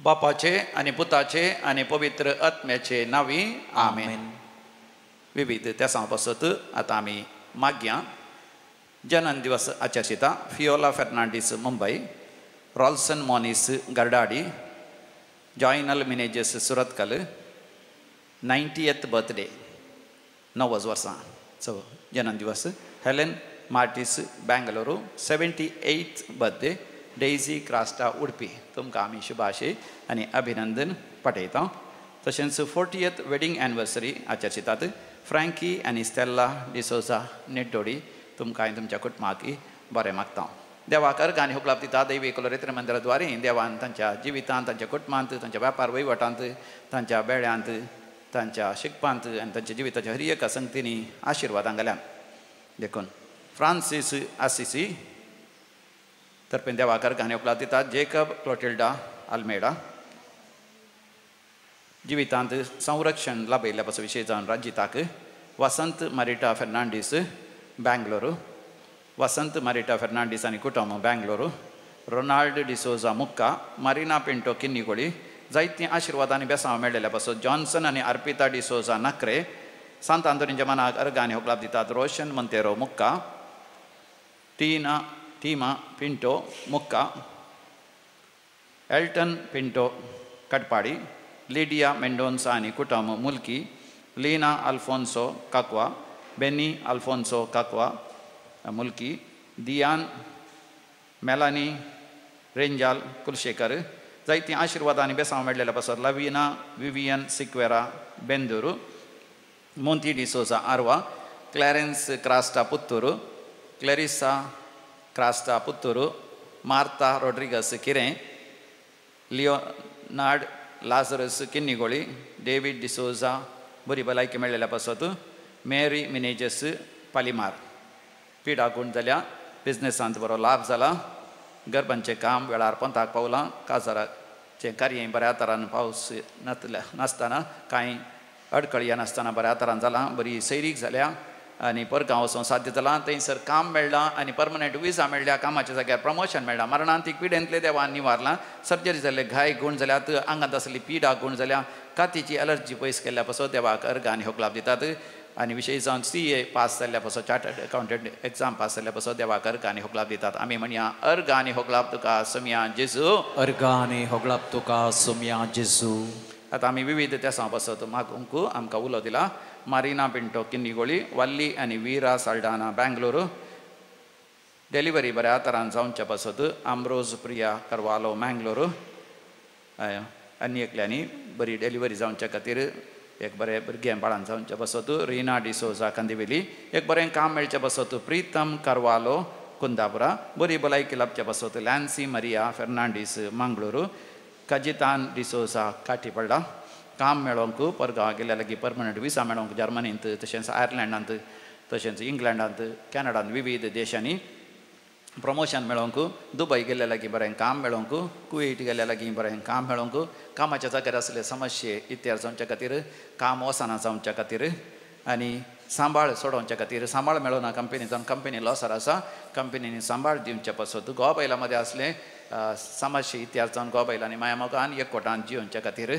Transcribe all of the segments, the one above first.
बापाचे आनी पुताचे आनी पवित्र आत्म्याचे नांवी आमेन. विविध तेसां पासत आतां आमी मागया. जनन दिवस आचरिता Fiola Fernandes Mumbai, Rolson Moniz Gardadi, Joynal Menezes Surathkal, 90th birthday 90 वर्सां सो जनन दिवस. Helen Martis Bengaluru 78th birthday. Daisy Crasta Udupi. तुमकां आमी शुभाशय आनी अभिनंदन पाठयता. तशेंच 40th wedding anniversary आचरितात फ्रँकी आनी स्टेल्ला डिसोजा नेड्डोडी. तुमकां आनी तुमच्या कुटुंबाक बरें मागता. देवाक अर्घ आनी हुकलाप दिता. दैवी कुलरेत्र मंदिरा द्वारे देवान तांच्या जिवितांत, तांच्या कुटुंबांत, तांच्या व्यापार वहिवटांत, तांच्या बेळ्यांत, तांच्या शिकपांत आनी तांच्या जिविताच्या हर एका संगतींनी आशिर्वादां घाल्या. देखून फ्रांसीस आसिसी तर्फेन देवाक अर्घ आनी हुकलाप दितात. जेकब क्लोटिल्डा आल्मेडा जिवितांत संरक्षण लाभयिल्ल्या पासून विशय जावन रंजिताक. वसंत मारिटा फेर्नांडीस बेंगलोरू, वसंत मारिटा फेर्नांडीस आनी कुटुंब बेंगलोरू, रोनाल्ड डिसोजा मुक्का, मारिना पिंटो किन्नीगोळी. जायतीं आशिर्वाद आनी बेसांव मेळिल्ल्या पासून जॉन्सन आनी अर्पिता डिसोजा नक्रे. सांत आंतोनीच्या मनाक अर्घ आनी हुकलाप दितात. रोशन मंतेरो मुक्का, टीना टीमा पिंटो मुक्का, एल्टन पिंटो कटपाडी, लिडिया मेंडोन्सा आनी कुटुंब मुल्की, लीना अल्फोन्सो काकवा, बेनी अल्फोन्सो काकवा मुल्की, दियान मेलानी रेंजाल कुलशेखर. जायतीं आशिर्वाद आनी बेसांव मेळिल्ल्या पासत लवीना विवियन सिक्वेरा बेंदूर, मोंती डिसोजा आरवा, क्लॅरेन्स क्रास्टा पुत्तूर, क्लॅरिसा क्रास्टा पुत्तूर, मार्ता रोड्रिगस किरें, लियोनार्ड लाजरस किन्नीगोळी, डेवीड डिसोजा बरी भलायकी मेळिल्ल्या पासत मेरी मिनेजस पालिमार. पिडा गूण जाल्या, बिजनेसांत बरो लाभ जाला, गर्भांचें काम वेळार पंथाक पावलां, काजाराचें कार्य बऱ्या तरान पावस नातल्या नासतना कांय अडकळ येनासतना बऱ्या तरान जालां, बरी सैरीक जाल्या आनी परगांव वचूंक साध्य जालां. थंयसर काम मेळ्ळां आनी परमनंट विजा मेळ्ळ्या, कामाच्या जाग्यार प्रमोशन मेळ्ळां. मरणांतीक पिडेंतले देवान निवारलां. सर्जरी जाल्ले घाय गूण जाल्यात, आंगांत आसली पिडा गूण जाल्या, कातीची एलर्जी पयस केल्ल्या पासून देवाक अर्घ आनी होकलाप दितात. आनी विशय जावन CA पास जाल्ल्या पासून, चार्टर्ड अकाउंटंट एग्जाम पास जाल्ल्या पासून देवाक अर्घ आनी होकलाप दितात. आमी म्हणया अर्घ आनी होकलाप तुका सोमया जेजू, अर्घ आनी होगळाप तुका सोमया जेजू. आतां आमी विविध तेसां पासत मागूंक आमकां उलो दिला. मारिना पिंटो किन्नीगोळी, वल्ली आनी वीरा साल्डाना बेंगलोरू. डिलिव्हरी बऱ्या तरान जावच्या पासत आम्ब्रोज प्रिया करवालो मँगलोरू. आनी एकल्यांनी बरी डिलिव्हरी जावच्या खातीर एक बरें भुरगें बाळान जावच्या पासत रिना डिसोजा कांदिवेली. एक बरें काम मेळच्या पासत प्रितम करवालो कुंदापुरा. बरी भलायकी लाभच्या पासत लॅन्सी मरिया फेर्नांडीस मंगळुरू, कजितान डिसोजा काटीपडला. काम मेळोंक परगांव गेल्या लागीं परमनंट विसा मेळोंक जर्मनींत, तशेंच आयर्लंडांत, तशेंच इंग्लंडांत, कॅनडांत, विविध देशांनी प्रमोशन मेळोंक, दुबय गेल्ल्या लागीं बरें काम मेळोंक, कुवेट गेल्ल्या लागीं बरें काम मेळोंक, कामाच्या जाग्यार आसले समस्ये इत्यार जावच्या खातीर, काम वचना जावच्या खातीर आनी सांबाळ सोडोवच्या खातीर, सांबाळ मेळोना कंपनी जावन कंपनी लॉसार आसा, कंपनीनी सांबाळ दिवच्या पासत, गोवा बायलां मदें आसलें समस्ये इतिहास जावन गोवा बायलांनी माया मोगान एकवटान जियोवच्या खातीर,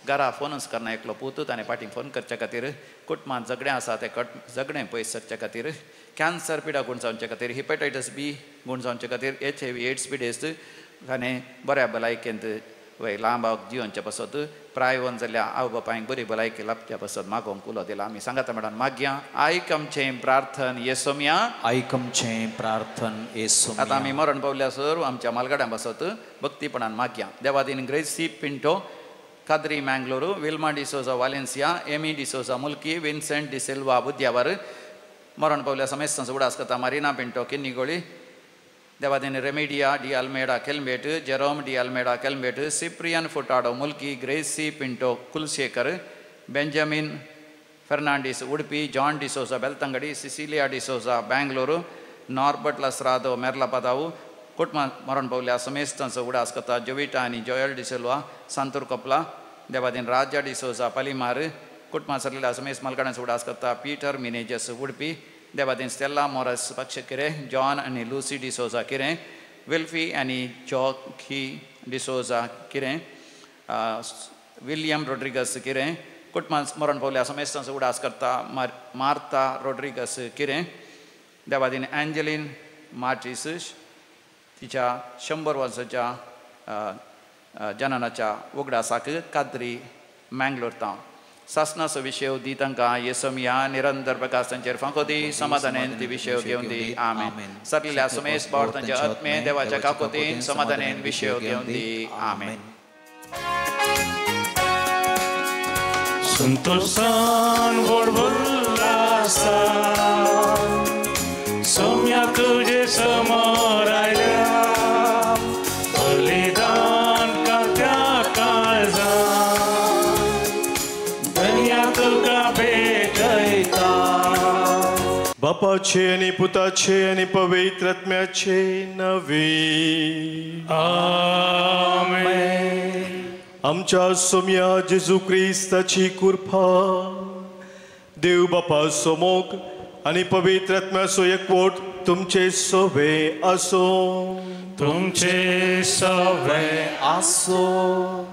घरा फोनूच करना एकलो पूत ताणें फाटीं फोन करच्या खातीर, कुटुंबांत झगडें आसा तें कट झगडें पयस सरच्या खातीर, कॅन्सर पिडा गूण जावच्या खातीर, हिपेटायटस बी गूण जावच्या खातीर, HIV AIDS पिडेस्त ताणें बऱ्या भलायकेंत वय लांब जियोवच्या पासत, प्रायवन जाल्या आवय बापायक बरी भलायकी लाभच्या पासत मागोवंक उलो दिला. आमी सांगाता मॅडम मागया. आयक आमचें प्रार्थन येसोमया, आयक आमचें प्रार्थन येसोमया. आतां आमी मरण पावल्या सर आमच्या मालगाड्यां पासत भक्तीपणान मागया. Devadin Gracy Pinto Kadri Mangalore, Wilma D'Souza Valencia, Amy D'Souza Mulki, Vincent D'Silva Udyavar. मरण पावल्या समेस्तांचो उडास करता मारिना Pinto किन्नीगोळी, Devadin Remedia D Almeida Kelmbet, Jerome D Almeida Kelmbet, Cyprian Furtado Mulki, Gracy Pinto Kulshekar, Benjamin Fernandes Udupi, John D'Souza Belthangady, Cecilia D'Souza Bangalore, Norbert Lasrado Merlapadavu. कुटुंबां मरण पावल्या समेस्तांचो उडास करता जोविटा आनी जोयल डिसिल्वा सांतूर कोपला. देवादीन राजा डिसोजा पलिमार कुटुंबा सरलेल्या समेस मालकाणांचो उगडास करता पीटर मिनेजस उडपी देवादीन स्टेला मोरस पक्ष किरें जॉन आनी लुसी डिसोजा किरें विल्फी आनी जॉकी डिसोजा किरें विलियम रोड्रिगस किरें कुटुंबान मरण पावल्या समेस्तांचो उगडास करता मार्ता रोड्रिगस किरें देवादीन एंजलीन मार्टीस तिच्या 100 वर्साच्या जननाच्या उगडासाक काद्री मँगलोर तावन सासनाचो विशय दी तांकां येसमिया निरंतर प्रकाश तांचेर फांको दी समाधानेन ती विशय घेवन दी आमेन. सरलेल्या समेस बावर तांच्या आत्मे देवाच्या काकोतीन समाधानेन विशय घेवन दी आमेन. संतोषान व्हड उल्हासान सोम्या तुजे समोर आयल्या बलिदान कात्या काळजान दर्या तुका भेटयता. बापाचे आनी पुताचे आनी पवित्र आत्म्याचे नांवे आमेन. आमच्या सोम्या जेजू क्रिस्ताची कृपा देव बापाचो मोग आनी पवित्र आत्म्याचो एकवट तुमचे सोवे आसूं. तुमचे सोवे आसूं.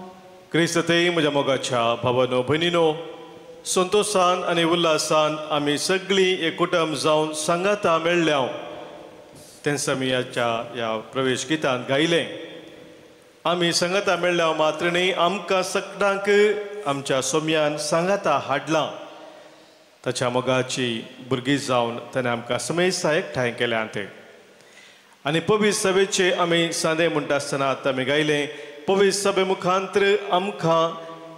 क्रिस्तांत म्हज्या मोगाच्या भावानो भयणीनो संतोशान आनी उल्हासान आमी सगळीं एकवटम जावन सांगाता मेळ्ळ्या तेंच आमी ह्या ह्या प्रवेश गितान गायलें. आमी सांगाता मेळ्ळ्या मात्र न्ही आमकां सगळ्यांक आमच्या सोम्यान सांगाता हाडलां. ताच्या मोगाची भुरगीं जावन ताणें आमकां समेस्ता एकठांय केल्यांत. आनी पवित्र सभेचे आमी सांदे म्हणटा आसतना आतां आमी गायलें पवित्र सभे मुखांतर आमकां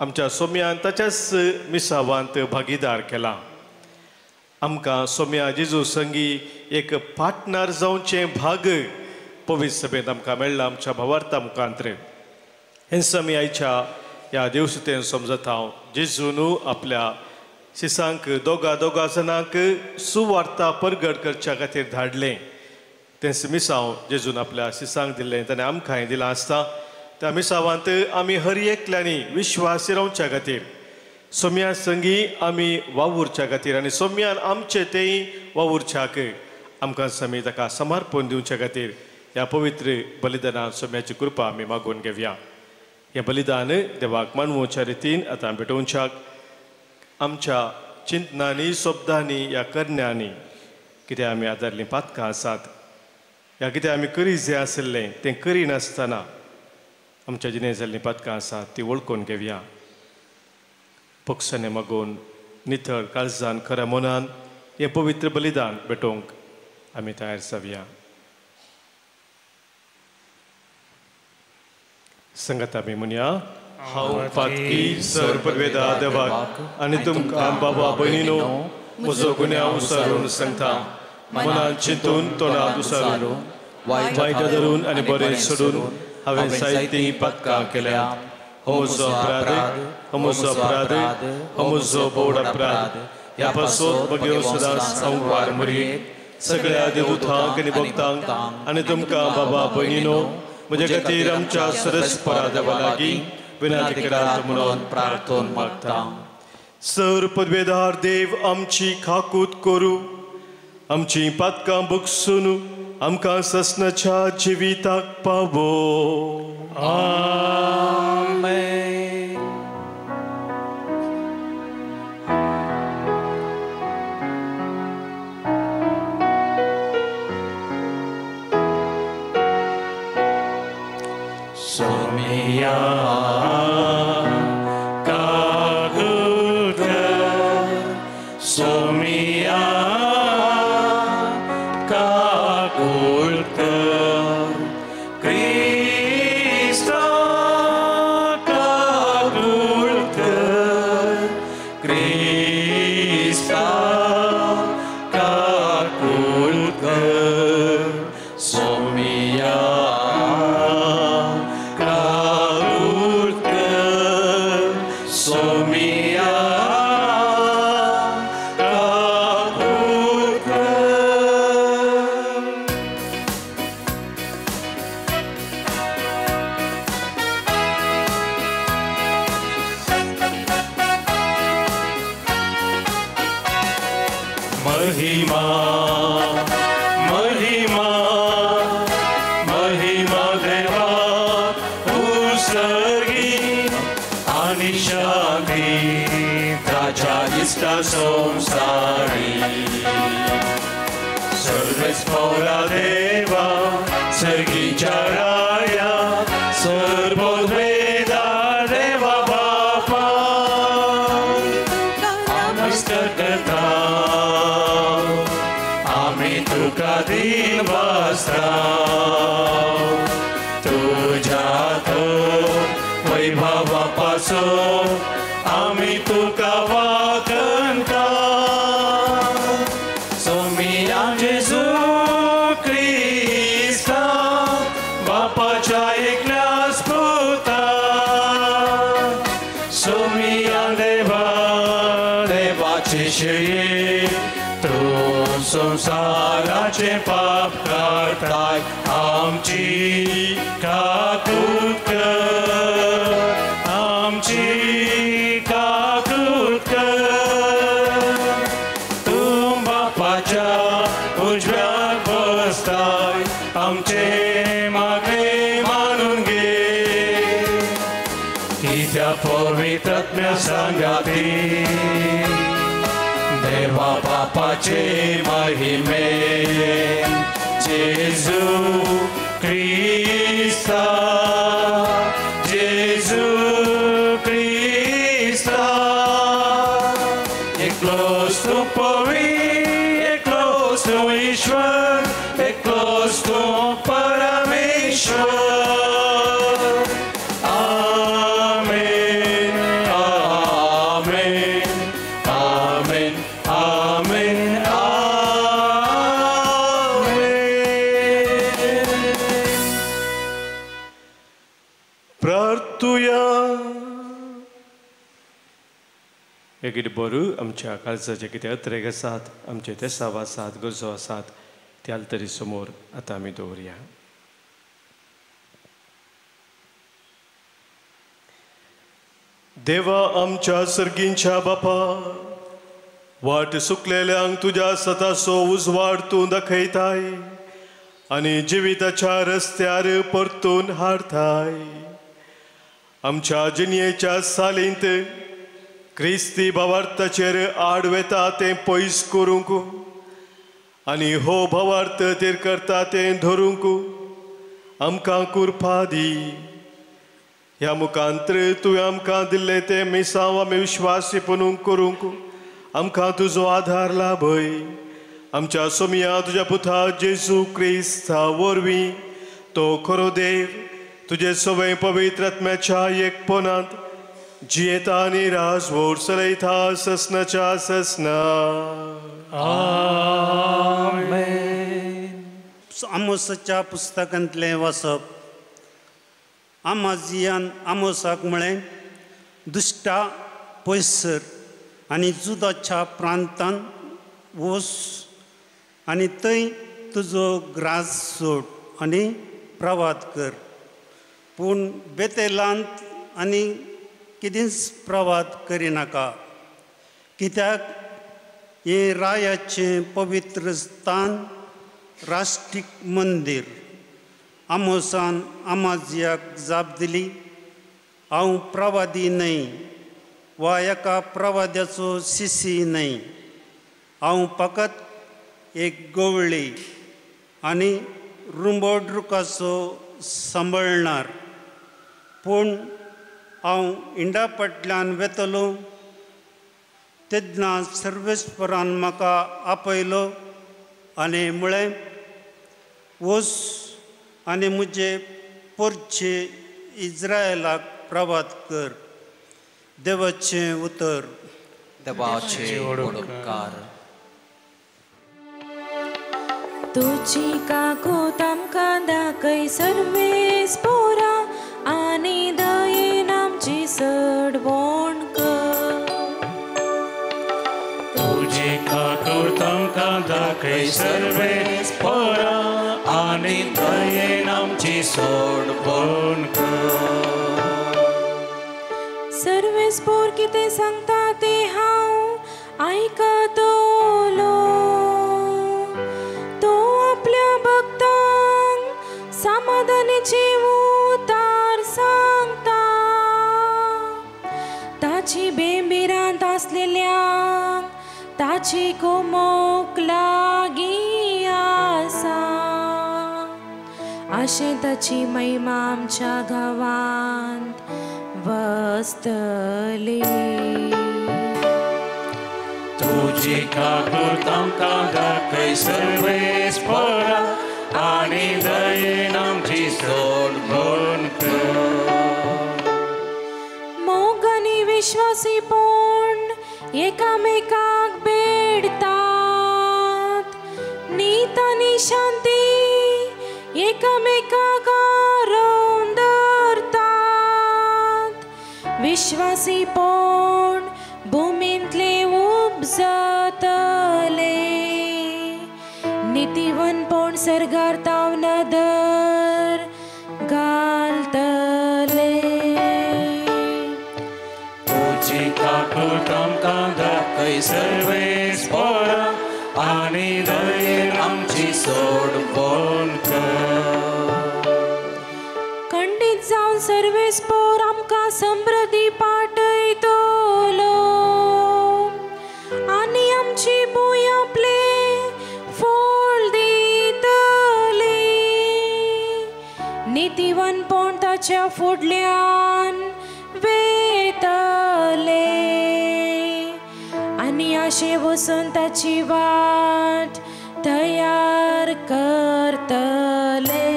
आमच्या सोम्यान ताच्याच मिसावांत भागीदार केला. आमकां सोम्या जेजू संगी एक पार्टनर जावचें भाग पवित्र सभेंत आमकां मेळ्ळां आमच्या भावार्था मुखांतर. हेंच आमी आयच्या ह्या देवसुतेन समजता हांव जेजून आपल्या शिसांक दोगा दोगा जाणांक सुवार्ता परगट करच्या खातीर धाडलें. तेंच मिसांव जेजून आपल्या शिसांक दिल्लें ताणें आमकांय दिलां आसता. त्या मिसावांत आमी हर एकल्यांनी विश्वासी रावच्या खातीर सोम्या संगी आमी वावुरच्या खातीर आनी सोम्यान आमचे तेय वावुरच्याक आमकां समी ताका समर्पण दिवच्या खातीर ह्या पवित्र बलिदानान सोम्याची कृपा आमी मागून घेवया. हें बलिदान देवाक मानवच्या रितीन आतां भेटोवच्याक आमच्या चिंतनांनी शब्दांनी ह्या करण्यांनी कितें आमी आदारलीं पातकां आसात ह्या कितें आमी करी जाय आशिल्लें तें करिनासतना आमच्या जिणें जाल्लीं पातकां आसात ती वळखून घेवया. पक्षांनी मागून नितळ काळजान खऱ्या मनान हें पवित्र बलिदान भेटोवंक आमी तयार जावया. संगत आमी म्हणया हांव पातकी सर परवेदा देवाक आनी तुमकां बाबा भयणीनो म्हजो गुन्यांव उसारून सांगता. मनान चिंतून तोंडात उसारून वायट धरून आनी बरें सोडून हांवें जायतीं पातकां केल्या. हो म्हजो अपराध, हो म्हजो अपराध, हो म्हजो भोव अपराध. ह्या पासत म्हगेलो सदांच संवार मरयेक सगळ्या देवदूतांक आनी भक्तांक आनी तुमकां बाबा भयणीनो म्हजे खातीर आमच्या सरस्परा देवा लागीं विनंती करात म्हणून प्रार्थन मागता. सर पदवेदार देव आमची खाकूत करूं, आमची पातकां बगसून आमकां ससनाच्या जिविताक पावो. आमेन. सोमिया काकुत सोमिया काकुत क्रिस्ता काकुत क्रिस्ता काकुत सोमिया सोमिया काकुत. महिमा महिमा महिमा देवा उसर्गी आनी शांती ताच्या इश्टा संवसारी. सर्वेस पोरा देवा सर्गीच्या राया सर्वोद्वेदा देवा बापा नमस्कार करता आमी तुका दिन वाजता तुझ्या तो वैभवा पासून आमी तुका वाकंता. सोमिया जेजू क्रिस्ता बापाच्या एकल्याच पुता सोमिया देवा देवाची शिये तूं संवसाराचे पाप काडताय आमची काकूत कर आमची काकूत कर. तूं बापाच्या उजव्याक बसताय आमचे मागणे मानून घे कित्या पवित्र आत्म्या सांगाती देवा बापाचे महिमे. जेजू क्रिस्ता जेजू क्रिस्ता एकलोच तूं पवी एकलोच तूं ईश्वर एकलोच तूं परमेश्वर. आमेन आमेन आमेन आमेन आमेन. प्रार्थुया. एकीट बरू आमच्या काळजाचे कितें अत्रेक आसात आमचे तेसाव आसात गरजो आसात त्या तरी समोर आतां आमी दवरया. देवा आमच्या सर्गींच्या बापा वाट सुकलेल्यांक तुज्या सताचो उजवाड तूं दाखयताय आनी जिविताच्या रस्त्यार परतून हाडताय. आमच्या जिणयेच्या सालींत क्रिस्ती भावार्थाचेर आड वेता तें पयस करूंक आनी हो भावार्थ तेर करता तें धरूंक आमकां कुरपा दी. ह्या मुखांत्र तुवें आमकां दिल्लें तें मिसांव आमी विश्वासीपणून करूंक आमकां तुजो आधार लाभय. आमच्या सोमिया तुज्या पुता जेजू क्रिस्ता वरवीं तो खरो देव तुजे सवय पवित्र आत्म्याच्या एकपणांत जियेता आनी राजवोर चलयता ससनाच्या ससना. आमेन. आमोसाच्या पुस्तकांतलें वाचप. आमाजियान आमोसाक म्हळें, दुश्टा पयस सर आनी जुदाच्या प्रांतान वच आनी थंय तुजो ग्रास सोड आनी प्रवाद कर, पूण बेतेलांत आनी कितेंच प्रवाद करिनाका, कित्याक हें रायाचें पवित्र स्थान राष्ट्रीक मंदीर. आमोसान आमाजियाक जाप दिली, हांव प्रवादी न्हय वा एका प्रवाद्याचो शिशी न्हय, हांव फकत एक गवळी आनी रुंबड रुखाचो सांबाळणार, पूण हांव इंडा फाटल्यान वेतलो तेन्ना सर्वेस्परान म्हाका आपयलो आनी म्हळें, वच आनी म्हजे पोरचे इज्रायलाक प्रवाद कर. देवाचें उतर. देवाचे उपकार. तुजी काकूत आमकां दाखय सर्वेस पोरा आनी दयेन आमची सडवण कर. तुजी काकूत आमकां दाखय सर्वेस पोरा आनी दयेन आमची सोडवण कर. सर्वेस पोर कितें सांगता तें हांव आयकतलो. ताची बेंबिरांत आसलेल्यांक ताची कुमोक लागीं आसा. अशें ताची महिमा आमच्या गांवांत वसतली. तुजी काकूत आमकां दाखय सर्वेस्परा आनी दयेन आमची सोडवण कर. मोग आनी विश्वासीपण एकामेकाक भेटतात, नीत आनी शांती एकामेकाक आरोवन दवरतात. विश्वासीपण भुमींतले उपजतले, नितीवनपण सर्गार ताव नदर घालतले. तुजी काकूत आमकां दाखय सर्वेस्परा आनी दयेन आमची सोडवण कर. खंडीत जावन सर्वेस्पोर आमकां समृद्धी पाटयतलो आनी आमची भूंय आपले फळ दितली. नितीवनपण ताच्या फुडल्यान वेतले आनी आशे वचून ताची वाट तयार करतले.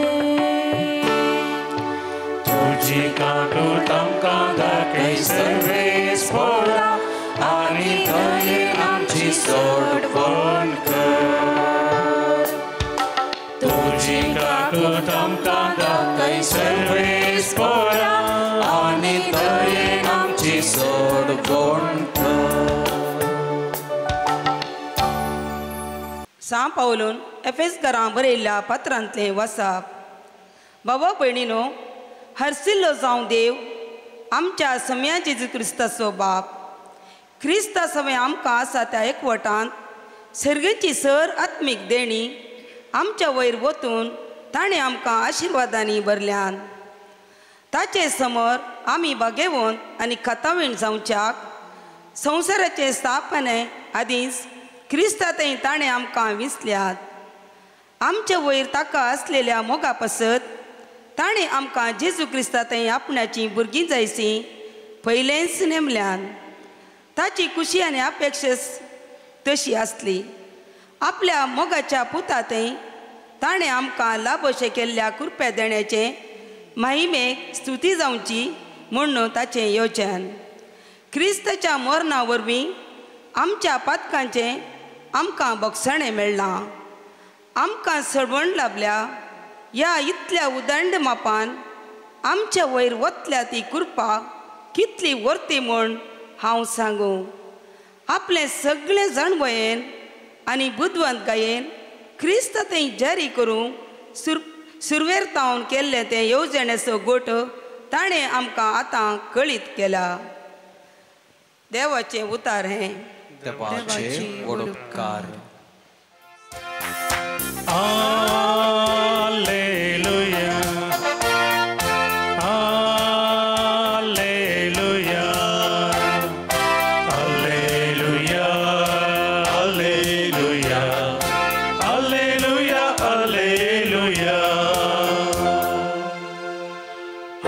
तुजी काकूत आमकां दाखय सर्वेस्परा आनी दयेन आमची सोडवण कर. तुजी काकूत आमकां दाखय सर्वेस्परा आनी दयेन आमची सोडवण कर. सां पावलून एफेसकारां बरयल्ल्या पत्रांतलें वसाप. बाबा भयणीनो, हरसिल्लो जावं देव आमच्या सम्या जेजू क्रिस्ताचो बाप, क्रिस्ता समय आमकां आसा त्या एकवटांत सर्गेची सर आत्मीक देणी आमच्या वयर वतून ताणें आमकां आशिर्वादांनी भरल्यान. ताचे समोर आमी बागेवन आनी खतावीण जावच्याक संवसाराचे स्थापने आदींच क्रिस्तांतय ताणें आमकां विसल्यात. आमचे वयर ताका आसलेल्या मोगा पासत ताणें आमकां जेजू क्रिस्तांतय आपणाचीं भुरगीं जायसी पयलेंच नेमल्यान. ताची खुशी आनी अपेक्षा तशी आसली. आपल्या मोगाच्या पुतांतय ताणें आमकां लाभशें केल्ल्या कृपया देण्याचें महिमेक स्तुती जावची म्हूण ताचें योजन. क्रिस्ताच्या मरणा वरवीं आमच्या पातकांचें आमकां बक्षणें मेळ्ळां, आमकां सडवण लाभल्या. ह्या इतल्या उदंड मापान आमच्या वयर वतल्या ती कृपा कितली वर्ती म्हूण हांव सांगूं. आपलें सगळें जाणवयेन आनी बुदवंतकायेन क्रिस्त थंय जारी करूंक सुरवेर तावन केल्लें तें येवजणेचो गोट ताणें आमकां आतां कळीत केला. देवाचें उतार हें. देवाचे उपकार. Alleluia, Alleluia, Alleluia, Alleluia, Alleluia, Alleluia.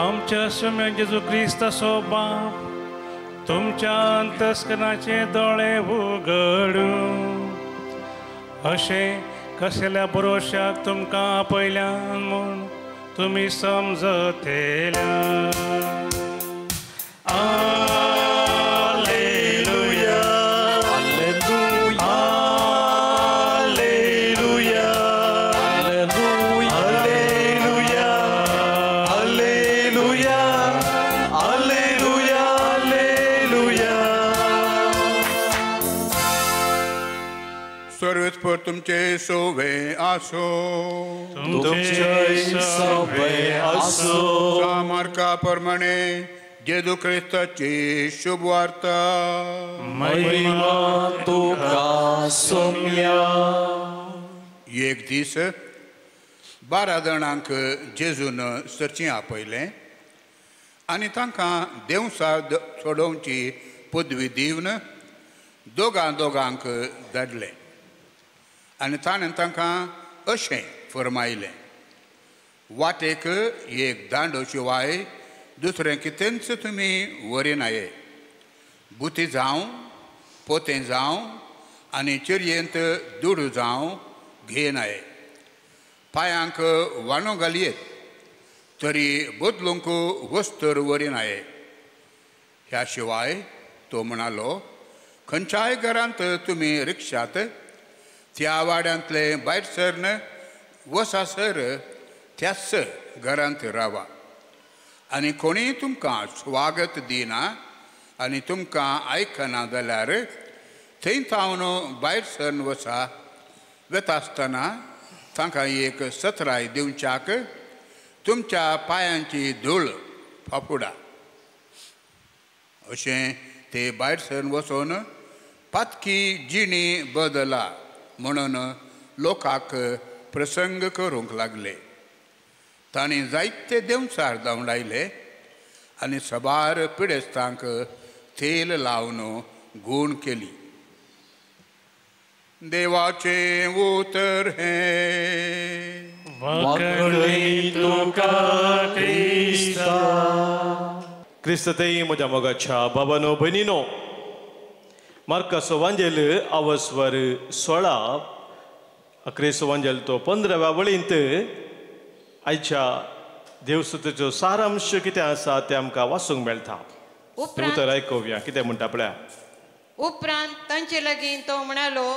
आमच्या स्वाम्या जेजू क्रिस्ताचो बाप तुमच्या अंतस्करणाचे दोळे उगडूं अशें कसल्या भरोश्याक तुमकां आपयल्यान म्हूण तुमी समजतेल्या. Alleluia, Alleluia, Alleluia, Alleluia, Alleluia, Alleluia, Alleluia. सर्वेस्पर तुमचे सोवे आसो, तुमचे सवे आसो. मार्का प्रमाणे जेजू क्रिस्ताची शुभ वार्ता. महिमा तुका सोम्या. एक दीस 12 जाणांक जेजून सरचीं आपयलें आनी तांकां देंवसार सोडोवची पदवी दिवन दोगां दोगांक धाडले आनी ताणें तांकां अशें फरमायलें, वाटेक एक दांडो शिवाय दुसरें कितेंच तुमी व्हरिनाये. बुती जावं, पोतें जावं आनी चिरयेंत दुडू जावं घेयनाये. पांयांक वाणो घालयेत तरी बदलूंक वस्तर व्हरिनाये. ह्या शिवाय तो म्हणालो, खंयच्याय घरांत तुमी रिक्षात त्या वाड्यांतले भायर सरन वसासर त्याच घरांत रावा आनी कोणीय तुमकां स्वागत दिना आनी तुमकां आयकना जाल्यार थंय थावन भायर सरन वसा. वता आसतना तांकां एक सतराय दिवच्याक तुमच्या पांयांची धूळ फाफुडा. अशें ते भायर सरन वचून पातकी जिणी बदला म्हणून लोकांक प्रसंग करूंक लागले. तांणी जायते देंवचार धांवडायले आनी सबार पिडेस्तांक तेल लावन गूण केली. देवाचें उतर हें. वाकडी तुका क्रिस्ता. क्रिस्ततेय म्हज्या मोगाच्या बाबानो भयणीनो, मार्काचो वांजेल आवस्वर 16 अक्रेसो वांजेल तो 15व्या वळींत आयच्या देवस्तुतीचो सारांश कितें आसा तें आमकां वाचूंक मेळटा. उतर आयकुया कितें म्हणटा पळया. उपरांत तांचे लागीं तो म्हणालो,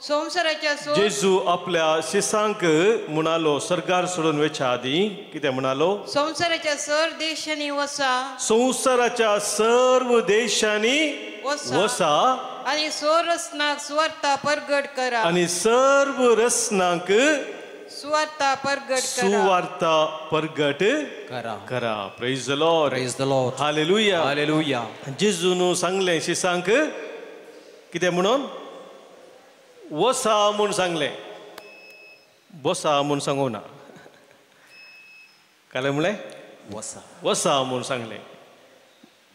संवसाराच्या जेजू आपल्या शिसांक म्हणालो सरकार सोडून वचच्या आदीं कितें म्हणालो, संवसाराच्या सर्व देशांनी वसा, संवसाराच्या सर्व देशांनी वसा आनी सर्व रसनाक सुवार्ता परगट करा, आनी सर्व रसनाक सुवार्ता परगट करा, सुवार्ता परगट करा करा. Praise the Lord, praise the Lord, hallelujah, hallelujah. जेजून सांगलें शिसांक कितें म्हणून, वसा म्हूण सांगलें, बसा म्हूण सांगू ना. काय म्हणलें, वसा, वसा म्हूण सांगलें.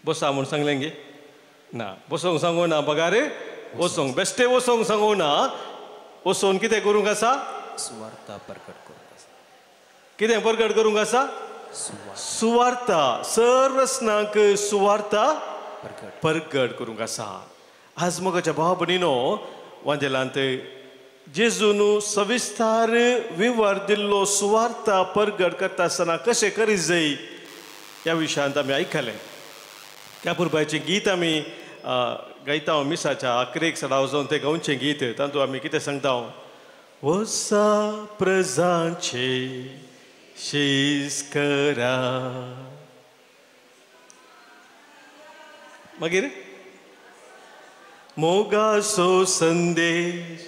बसा म्हूण सांगलें गे ना, बसोंक सांगू ना, बगार वसोंक बेश्टे वसोंक सांगू ना. वसोन कितें करूंक आसा, सुवार्ता परगट करूंक आसा. कितें परगट करूंक आसा, सुवार्ता, सर्वस्नाक सुवार्ता परगट करूंक आसा. आज म्हज्या भाव भयणीनो, वांजेलांत जेजून सविस्तार विवर दिल्लो सुवार्ता परगट करता आसतना कशें करीत जाय ह्या विशयांत आमी आयकलें. त्या पुरबायचें गीत आमी गायता मिसाच्या आखरेक सडाव जावन तें गावचें गीत, तातूंत आमी कितें सांगता, वसा प्रजांचे शीस करा, मागीर मोगाचो संदेश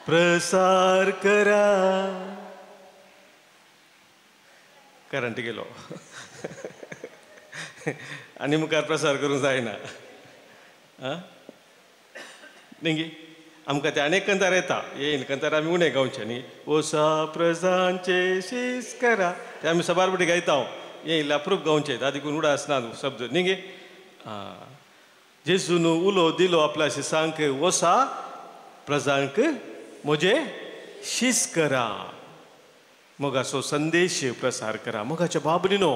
प्रसार करा. करंट गेलो आनी मुखार प्रसार करूंक जायना. न्ही, आमकां ते आनी कंतार येता, येयन कंतार आमी उणें गावचें न्ही. वसा प्रजांचे शीस करा ते आमी सबार पटी गायता, येयला प्रूफ गावचें दादी करून उडा आसना शब्द न्ही गे. जेजून उलो दिलो आपल्या शिसांक, वसा प्रजांक म्हजे शीस करा, मोगाचो संदेश प्रसार करा. मोगाच्या बाबरीनो,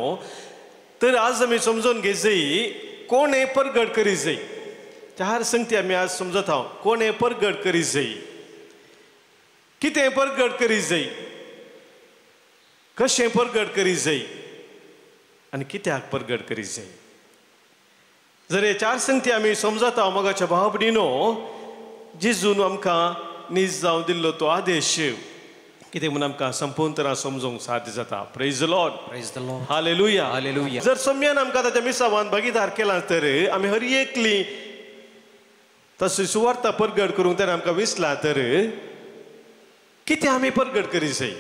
तर आज आमी समजून घेत जाय कोणें परगट करीत जाय. चार संगती आमी आज समजत हांव, कोणें परगट करीत जाय, कितें परगट करीत जाय, कशें परगट करीत जाय आनी कित्याक परगट करीत जाय. जर हे चार संगती आमी समजता मोगाच्या भाव भयणीनो, जेजून आमकां नीज जावन दिल्लो तो आदेश कितें म्हूण आमकां संपूर्ण समजूंक साध्य जाता. Praise the Lord, praise the Lord, hallelujah, hallelujah. जर सम्यान आमकां ताच्या मिसावान भागीदार केला तर आमी हर एकली तशी सुवार्ता परगट करूंक ताणें आमकां विसला तर कितें आमी परगट करी जाय,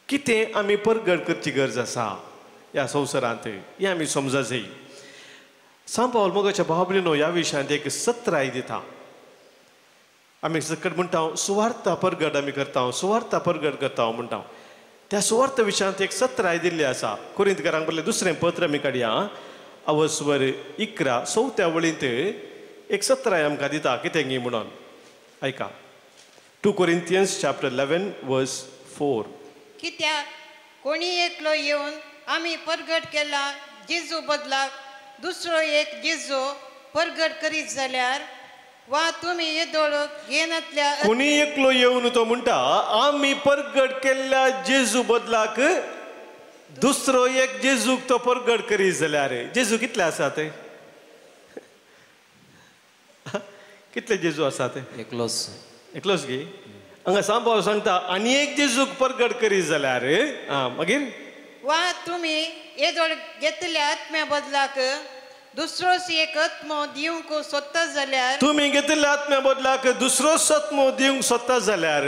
कितें आमी परगट करची गरज आसा ह्या संवसारांत, हें आमी समजा जाय. सांव पावल मोगाच्या भाव भयणीनो ह्या विशयांत एक सत्राय दिता. आमी सकट म्हणटा सुवार्ता परगट आमी करता, सुवार्ता परगट करता म्हणटा. त्या सुवार्थ विशयांत एक सत्राय दिल्ली आसा. कोरिंतकारांक बरयल्लें दुसरें पत्र आमी काडया, अवस्वर 11 चवथ्या वळींत एक सत्राय आमकां दिता कितें गी म्हणून. आयका, 2 Corinthians chapter 11 verse 4. कित्याक कोणी एकलो येवन आमी परगट केला जेजू बदलाक दुसरो एक जेजू परगट करीत जाल्यार वा तुमी येदोळ घेनातल्या कोणी एकलो येवन तो म्हणटा आमी परगट केल्ल्या जेजू बदलाक दुसरो एक जेजूक तो परगट करीत जाल्यार. जेजू कितले आसा ते? कितले जेजू आसा ते? एकलोच. एकलोच गी. हांगा सांबाव सांगता आनी एक जेजूक परगट करीत जाल्यार मागीर वा तुमी येदोळ घेतल्या आत्म्या बदलाक दुसरोच एक आत्मो दिवंक सोदता जाल्यार, तुमी घेतिल्ल्या आत्म्या बदलाक दुसरोच आत्मो दिवंक सोदता जाल्यार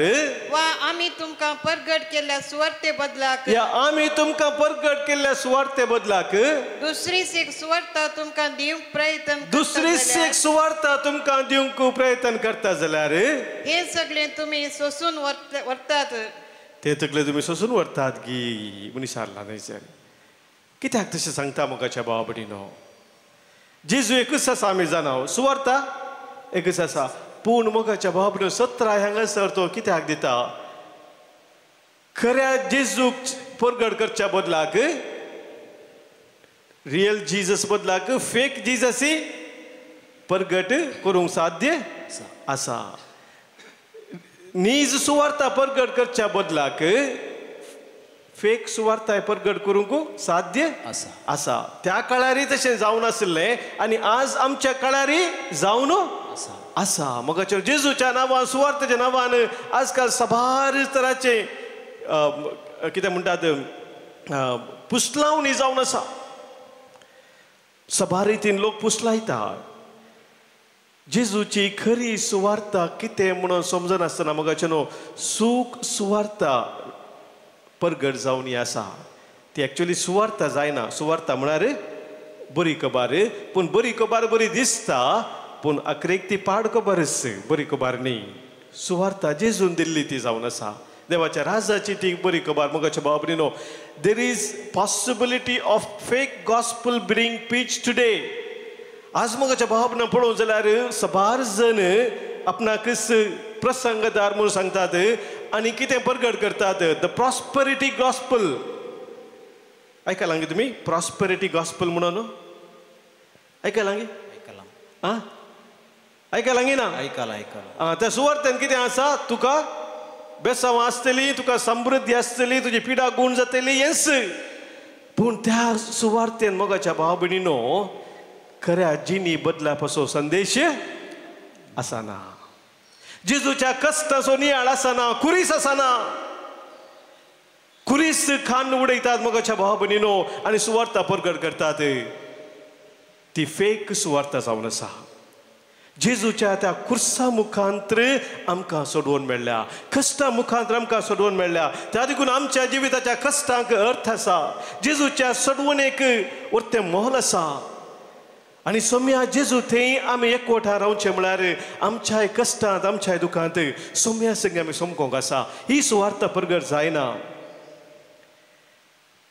वा आमी तुमकां परगट केल्ल्या सुवार्ते बदलाक, या आमी तुमकां परगट केल्ल्या सुवार्ते बदलाक दुसरीच एक सुवार्ता तुमकां दिवंक प्रयत्न, दुसरीच एक सुवार्ता तुमकां दिवंक प्रयत्न करता जाल्यार हे सगळें तुमी सोसून व्हरतात. ते सगळें तुमी सोसून व्हरतात गी मनीस न्हय सर. कित्याक तशें सांगता मोगाच्या भावा भयणीनो? जेजू एकूच आसा आमी जाणा, सुवार्ता एकूच आसा, पूण मोगाच्या भावा भयणीनो सत्राय हांगासर तो कित्याक दिता? खऱ्या जेजूक परगट करच्या बदलाक, रियल जीजस बदलाक फेक जीजसी परगट करूंक साध्य आसा. नीज सुवार्ता परगट करच्या बदलाक फेक सुवार्ताय परगट करूंक साध्य आसा आसा. त्या काळारी तशें जावन आशिल्लें आनी आज आमच्या काळारी जावन आसा. मोगाच्या जेजूच्या नांवान, सुवार्थाच्या नांवान आजकाल साबार तराचे कितें म्हणटात पुसलावणी जावन आसा. साबार रितीन लोक पुसलायता. जेजूची खरी सुवार्ता कितें म्हणून समजनासतना मोगाचे न्हू सूख सुवार्ता परगट जावन आसा. ती एक्चुअली सुवार्ता जायना. सुवार्ता म्हळ्यार बरी खबर, पूण बरी खबर बरी दिसता, पूण अखरेक ती पाड खबरच, बरी खबर न्ही. सुवार्ता जेजून दिल्ली ती जावन आसा. देवाच्या राजाची ती बरी खबर. मोगाच्या भावा भयणीनो, there is possibility of fake gospel bring preach today. आज मोगाच्या भावा भयणीनो पळोवंक जाल्यार साबार जण आपणाकच प्रसंगदार म्हणून सांगतात आनी कितें परगट करतात, the prosperity gospel. आयकलां गे तुमी प्रॉस्पेरिटी गॉस्पल म्हणून? आयकलां गे? आं, आयकलां गे ना? आयकलां आयकलां. त्या सुवार्थान कितें आसा, तुका बेसांव आसतली, तुका समृद्धी आसतली, तुजी पिडा गूण जातली, येस. पूण त्या सुवार्थेन मोगाच्या भाव भयणीनो खऱ्या जिणी बदलापाचो संदेश आसना. जेजूच्या कश्टाचो नियाळ आसना, कुरीस आसना. कुरीस खान उडयतात मोगाच्या भाव भयणीनो आनी सुवार्ता परगट करतात. ती फेक सुवार्ता जावन आसा. जेजूच्या त्या कुर्सा मुखांत्र आमकां सोडोवन मेळ्ळ्या, कश्टां मुखांत्र आमकां सोडोवन मेळ्ळ्या. त्या देखून आमच्या जिविताच्या कश्टांक अर्थ आसा. जेजूच्या सोडवणेक वर्तें मोल आसा. आनी सोम्या जेजू थंय आमी एकवटा रावचें म्हळ्यार आमच्याय कश्टांत, आमच्याय दुखांत सोम्या संग आमी समकोंक आसा. ही सुवार्ता परगट जायना,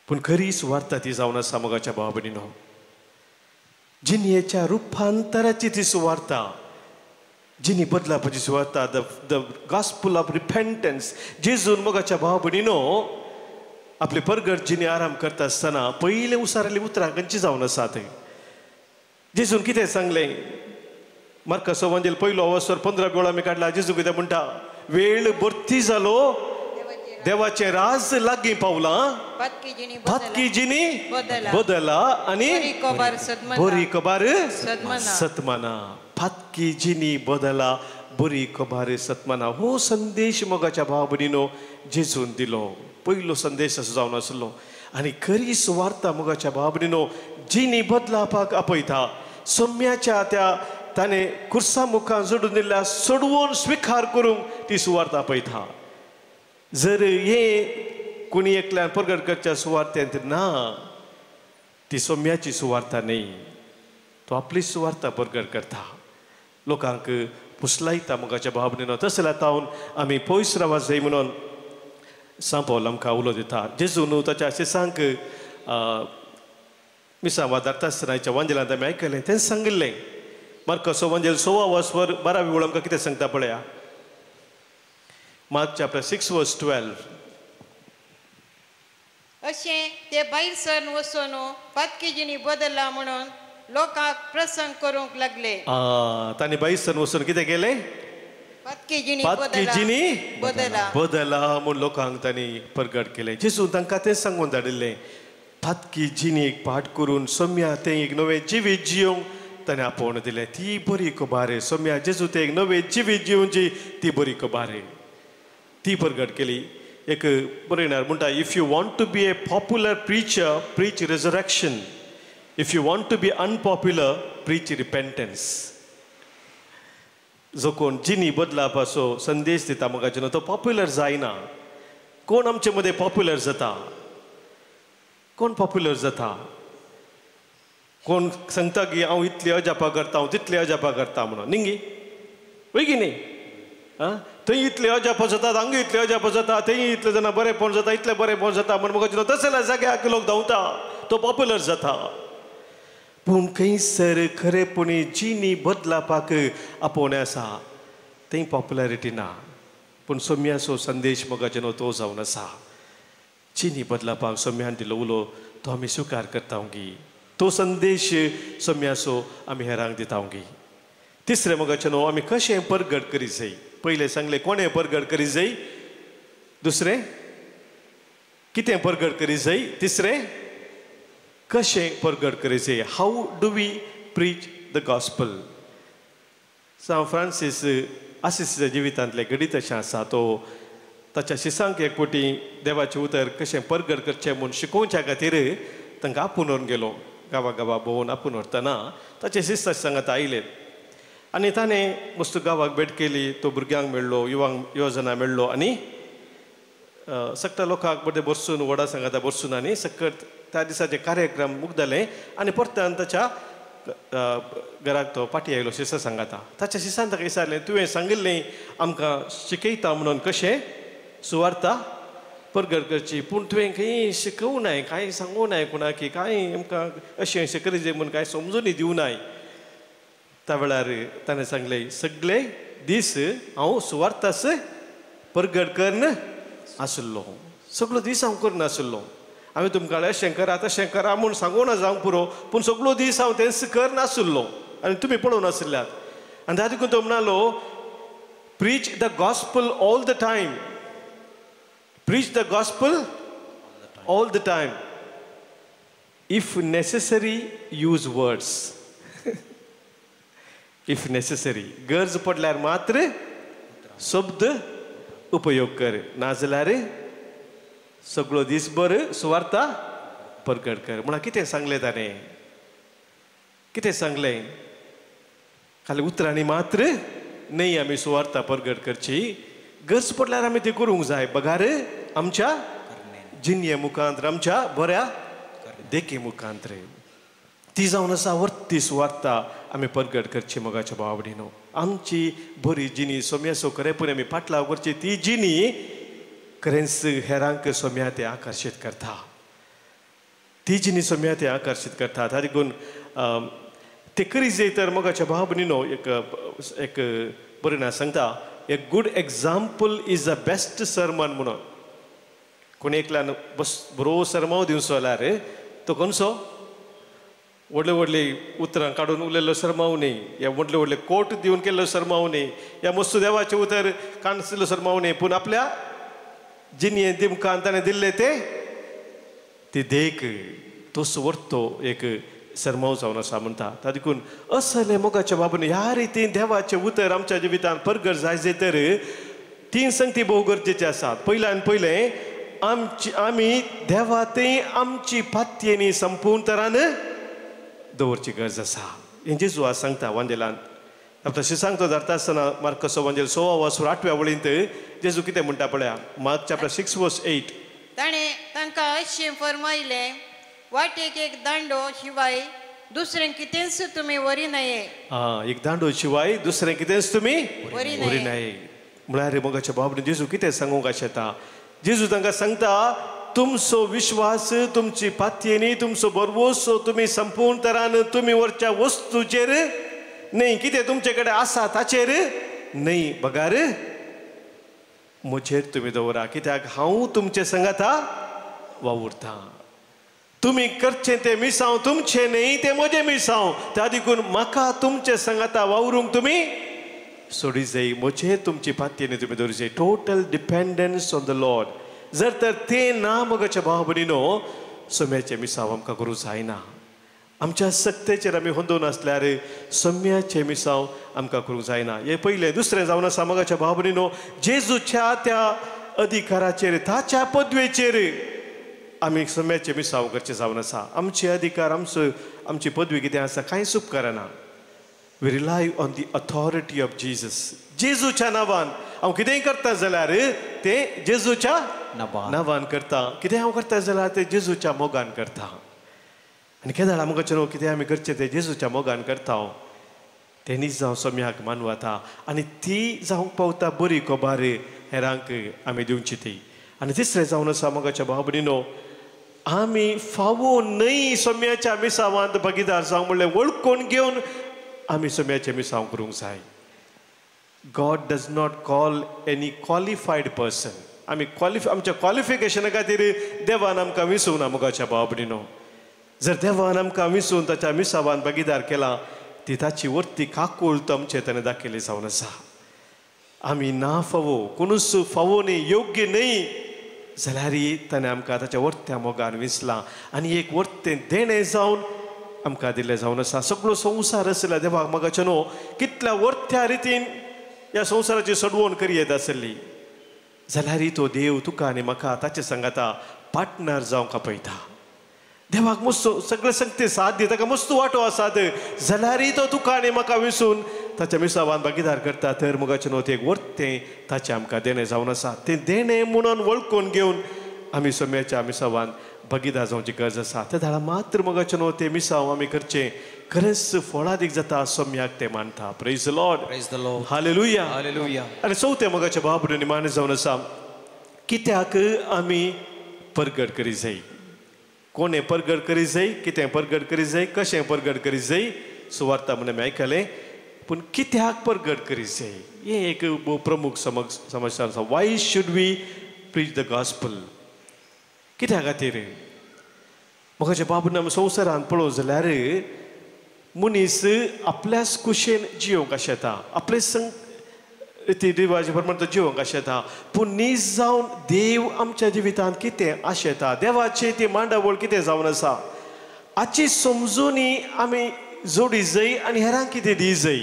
पूण खरी सुवार्ता ती जावन आसा मोगाच्या भावा भयणीनो. जिणेच्या रुपांतराची ती सुवार्ता, जिणी बदलापाची सुवार्ता, the the gospel of repentance. जेजून मोगाच्या भावा भयणीनो आपले परगट जिणे आराम करता आसतना पयलें उसारली उतरां खंयची जावन आसा थंय जेजून कितें सांगलें? मार्काचो वंजेल पयलो अवसर 15 वेळा आमी काडला. जेजू कितें म्हणटा? वेळ भरती जालो, देवाचें राज लागीं पावलां, पातकी जिणी बदला आनी बरी खबर सतमाना. पातकी जिणी बदला, बरी खबर सतमाना. हो संदेश मोगाच्या भाव भयणीनो जेजून दिलो. पयलो संदेश असो जावन आसलो. आनी खरी सुवार्ता मोगाच्या भाव भयणीनो जिणी बदलापाक आपयता. सम्याच्या त्या ताणें कुर्सा मुखार जोडून दिल्ल्या सोडवून स्विकार करूंक ती सुवार्ता आपयता. जर हे कोणी एकल्यान परगट करच्या सुवार्थेंत ना, ती सोम्याची सुवार्ता न्ही, तो आपली सुवार्ता परगट करता, लोकांक पुसलायता. मोगाच्या भाव भयणीनो, तशें जाल्यार आमी पयस रावा जाय म्हणून सांपोल आमकां उलो दिता. जेजू न्हू ताच्या शिसांक मिसां वादारता आसतना हाच्या वांजेलांत आमी आयकलें तें सांगिल्लें. मार्कसो वांजेल 16 वर्स 12 वळ आमकां कितें सांगता पळया. मार्क चॅप्टर 6 वर्स 12. अशें ते भायर सरन वचून पातकी बदलला म्हणून लोकांक प्रसंग करूंक लागले. तांणी भायर सरन वचून कितें केलें? पातकी जिणी बदला म्हूण लोकांक तांणी परगट केलें. जेजून तांकां तें सांगून धाडिल्लें, पातकी जिणी एक पाठ करून सोम्या तें एक नवें जिवीत जियोंक ताणें आपोवन दिलें. ती बरी खबर आहे. सोम्या जेजू तें एक नवें जिवीत जिवची ती बरी खबर आहे. ती परगट केली. एक बरयणार म्हणटा, if you want to be a popular preacher preach resurrection, if you want to be unpopular preach repentance. जो कोण जिनी बदलापाचो संदेश दिता मोगाचें तो पॉप्युलर जायना. कोण आमचे मदें पॉप्युलर जाता? कोण पॉप्युलर जाता? कोण सांगता की हांव इतली अजापां करता, हांव तितली अजापां करता म्हणून? न्ही वय न्ही? आं, थंय इतले अजापां जातात, हांगा इतले अजापां जाता, थंय इतले जाणां बरेंपण जाता, इतलें बरेंपण जाता म्हण मोगाचें तसल्या जाग्याक लोक धांवता, तो पॉप्युलर जाता. पूण खंयसर खरेपणी जिणी बदलापाक आपोवणें आसा थंय पॉप्युलरिटी ना. पूण सोम्याचो संदेश मोगाचें तो जावन आसा. जिणी बदलापाक सोम्यान दिलो उलो तो आमी स्विकार करता गी, तो संदेश सोम्याचो आमी हेरांक दिता गी. तिसरें मोगाचें न्हू आमी कशें परगट करी जाय. पयलें सांगलें कोणें परगट करी जाय, दुसरें कितें परगट करी जाय, तिसरें कशें परगट करी जाय. How do we preach the gospel. Saint Francis आसिसीच्या जिवितांतलें घडीत अशें आसा. तो ताच्या शिसांक एक फावटी देवाचें उतर कशें परगट करचें म्हूण शिकोवच्या खातीर तांकां आपोवन व्हरून गेलो. गांवा गांवा भोंवन आपोवन व्हरतना ताचे शिस्त सांगात आयले आनी ताणें मस्त गांवाक भेट केली. तो भुरग्यांक मेळ्ळो, युवांक युवजना मेळ्ळो आनी सगळ्या लोकांक बरें बसून व्हडा सांगाता बसून आनी सकट त्या दिसाचे कार्यक्रम मुगदले आनी परत्यान ताच्या घराक तो पाटी आयलो शिसा सांगाता. ताच्या शिसान ताका विचारलें, तुवें सांगिल्लें आमकां शिकयता म्हणून कशें सुवार्ता परगट करची, पूण तुवें खंय शिकोवं नाय, कांय सांगूं नाय कोणाक, कांय आमकां अशें अशें करी जाय म्हूण कांय समजून दिवं नाय. त्या वेळार ताणें सांगलें, सगळे दीस हांव सुवार्तास परगट करन आशिल्लो, सगळो दीस हांव करन आशिल्लो. हांवें तुमकां अशें करा तशें करा म्हूण सांगूं ना जावंक पुरो, पूण सगळो दीस हांव तेंच कर नाशिल्लो आनी तुमी पळोवन आशिल्ल्यात. आनी त्या देखून तो म्हणालो, preach the gospel all the time, preach the gospel all the time, if necessary use words. If necessary, गरज पडल्यार मात्र शब्द उपयोग कर, नाजाल्यार सगळो दीसभर सुवार्ता परगट कर. म्हणा कितें सांगलें ताणें? कितें सांगलें? खाली उतरांनी मात्र न्ही आमी सुवार्ता परगट करची, गरज पडल्यार आमी तें करूंक जाय. बगार आमच्या जिणये मुखांत, आमच्या बऱ्या देखी मुखांत ती जावन आसा वर्ती सुवार्ता आमी परगट करची. मोगाच्या भावडिनो, आमची बरी जिणी सोम्याचो खरेपणी आमी फाटलाव करची, ती जिणी खरेंच हेरांक सोम्या ते आकर्शीत करता, ती जिणी सोम्या ते आकर्शीत करता. ता देखून ते करी जाय. तर मोगाच्या भावडिनो एक एक बरें ना सांगता, a good example is the best sermon म्हणून. कोणी एकल्यान बस बरो सरमाव दिवचो जाल्यार तो कोणसो व्हडले व्हडले उतरां काडून उलयल्लो सरमाव न्ही, या व्हडले व्हडले कोट दिवन केल्लो सरमाव न्ही, या मस्तू देवाचें उतर काणशिल्लो सरमाव न्ही, पूण आपल्या जिणये दिमकान ताणें दिल्लें तें ती देख तोच व्हरतो एक सरमाव जावन आसा म्हणटा. ता देखून असलें मोगाच्या बाबून ह्या रितीन देवाचें उतर आमच्या जिवितान परगट जाय तर तीन संगती भोव गरजेची आसात. पयल्यान पयलें आमची आमी देवा थंय आमची पातयेनी संपूर्ण तरान दवरची गरज आसा. हें जेजू आज सांगता वांजेलांत. तशें सांगतो धरता आसतना मार्कसो वांजेल 16 वर्स 8व्या वळींत जेजू कितें म्हणटा पळया, मार्क चॅप्टर 6 वर्स 8. ताणें तांकां अशें फरमायलें, वाटेक एक दांडो शिवाय दुसरें कितेंच तुमी व्हरी नये. आं, एक दांडो शिवाय दुसरें कितेंच तुमी व्हरी नये. म्हळ्यार मोगाच्या बाबतींत जेजू कितें सांगूंक आशेता? जेजू तांकां सांगता तुमचो विश्वास तुमची पातयेनी तुमचो भरवंसो तुमी संपूर्ण तरान तुमी वरच्या वस्तूचेर न्हय कितें तुमचे कडेन आसा ताचेर न्हय बगार म्हजेर तुमी दवरा कित्याक हांव तुमचे संगाता वावुरता. तुमी करचें तें मिसांव तुमचें न्हय तें म्हजें मिसांव त्या देखून म्हाका तुमचे संगाता वावरूंक तुमी सोडी जाय म्हजेर तुमची पातयेनी तुमी दवरी जाय. Total dependence on the Lord. जर तर तें ना मगाच्या भाव भयणीनो सम्याचें मिसांव आमकां करूंक जायना. आमच्या सक्तेचेर आमी होंदोवन आसल्यार सम्याचें मिसांव आमकां करूंक जायना. हें पयलें. दुसरें जावन आसा मगाच्या भाव भयणीनो जेजूच्या त्या अधिकाराचेर ताच्या पदवेचेर आमी सम्याचें मिसांव करचें जावन आसा. आमचे अधिकार आमचो आमची पदवी कितें आसा कांयच उपकारना. We rely on the authority of Jesus. जेजूच्या नांवान हांव कितेंय करता जाल्यार तें जेजूच्या नांवान करता. कितें हांव करता जाल्यार तें जेजूच्या मोगान करता. आनी केदाळ मोगाचें न्हू कितें आमी करचें तें जेजूच्या मोगान करता तेणीच जावं सम्याक मानवता आनी ती जावंक पावता बरी खबर हेरांक आमी दिवची ती. आनी तिसरें जावन आसा मोगाच्या भाव भयणीनो आमी फावो न्हय सम्याच्या मिसावांत भागीदार जावं म्हणल्यार वळखून घेवन आमी सम्याचें मिसांव करूंक जाय. God does not call any qualified person. आमी आमच्या क्वॉलिफिकेशना खातीर देवान आमकां विसूंक ना मोगाच्या भाव भयणीनो. जर देवान आमकां विसून ताच्या मिसावान भागीदार केला ती ताची वर्ती काकूळ आमचे ताणें दाखयली जावन आसा. आमी ना फावो कोणूच फावो न्हय योग्य न्हय जाल्यार ताणें आमकां ताच्या वर्त्या मोगान विसलां आनी एक वर्तें देणें जावन आमकां दिल्लें जावन आसा. सगळो संवसार आसल्या देवाक मोगाचें न्हू कितल्या वर्त्या रितीन ह्या संवसाराची सडवण करी येत आसली जाल्यार तो देव तुका आनी म्हाका ताचे सांगाता पार्टनर जावंक आपयता. देवाक मस्त सगळे संगते साथ दी ताका मस्त वांटो आसात जाल्यार तो तुका आनी म्हाका विसून ताच्या मिसावान भागीदार करता. तर मोगाचें न्हू तें एक वर्तें ताचें आमकां देणें जावन आसा. तें देणें म्हणून वळखून घेवन आमी सम्याच्या मिसावान भागीदार जावची गरज आसा. त्या धाडा मात्र मोगाचें न्हू तें मिसांव आमी करचें खरेंच फळादीक जाता सम्याक तें मानता. Praise the Lord. Praise the Lord. Hallelujah. Hallelujah. आनी चवथें मोगाचें भाव भयणींनी मान्य जावन आसा कित्याक आमी परगट करी जाय. कोणें परगट करी जाय कितें परगट करी जाय कशें परगट करी जाय सुवार्ता म्हणून आमी आयकलें पूण कित्याक परगट करी जाय हें एक प्रमुख समस्या आसा. Why should we preach the gospel? कित्या खातीर? मोगाच्या बाबून आमी संवसारांत पळोवं जाल्यार मनीस आपल्याच कुशेन जियोंक आशेता आपले संग रिती रिवाज प्रमाण तो जिवंक आशेता पूण नीज जावन देव आमच्या जिवितांत कितें आशेता देवाची ती मांडावळ कितें जावन आसा हाची समजुनी आमी जोडी जाय आनी हेरांक कितें दी जाय.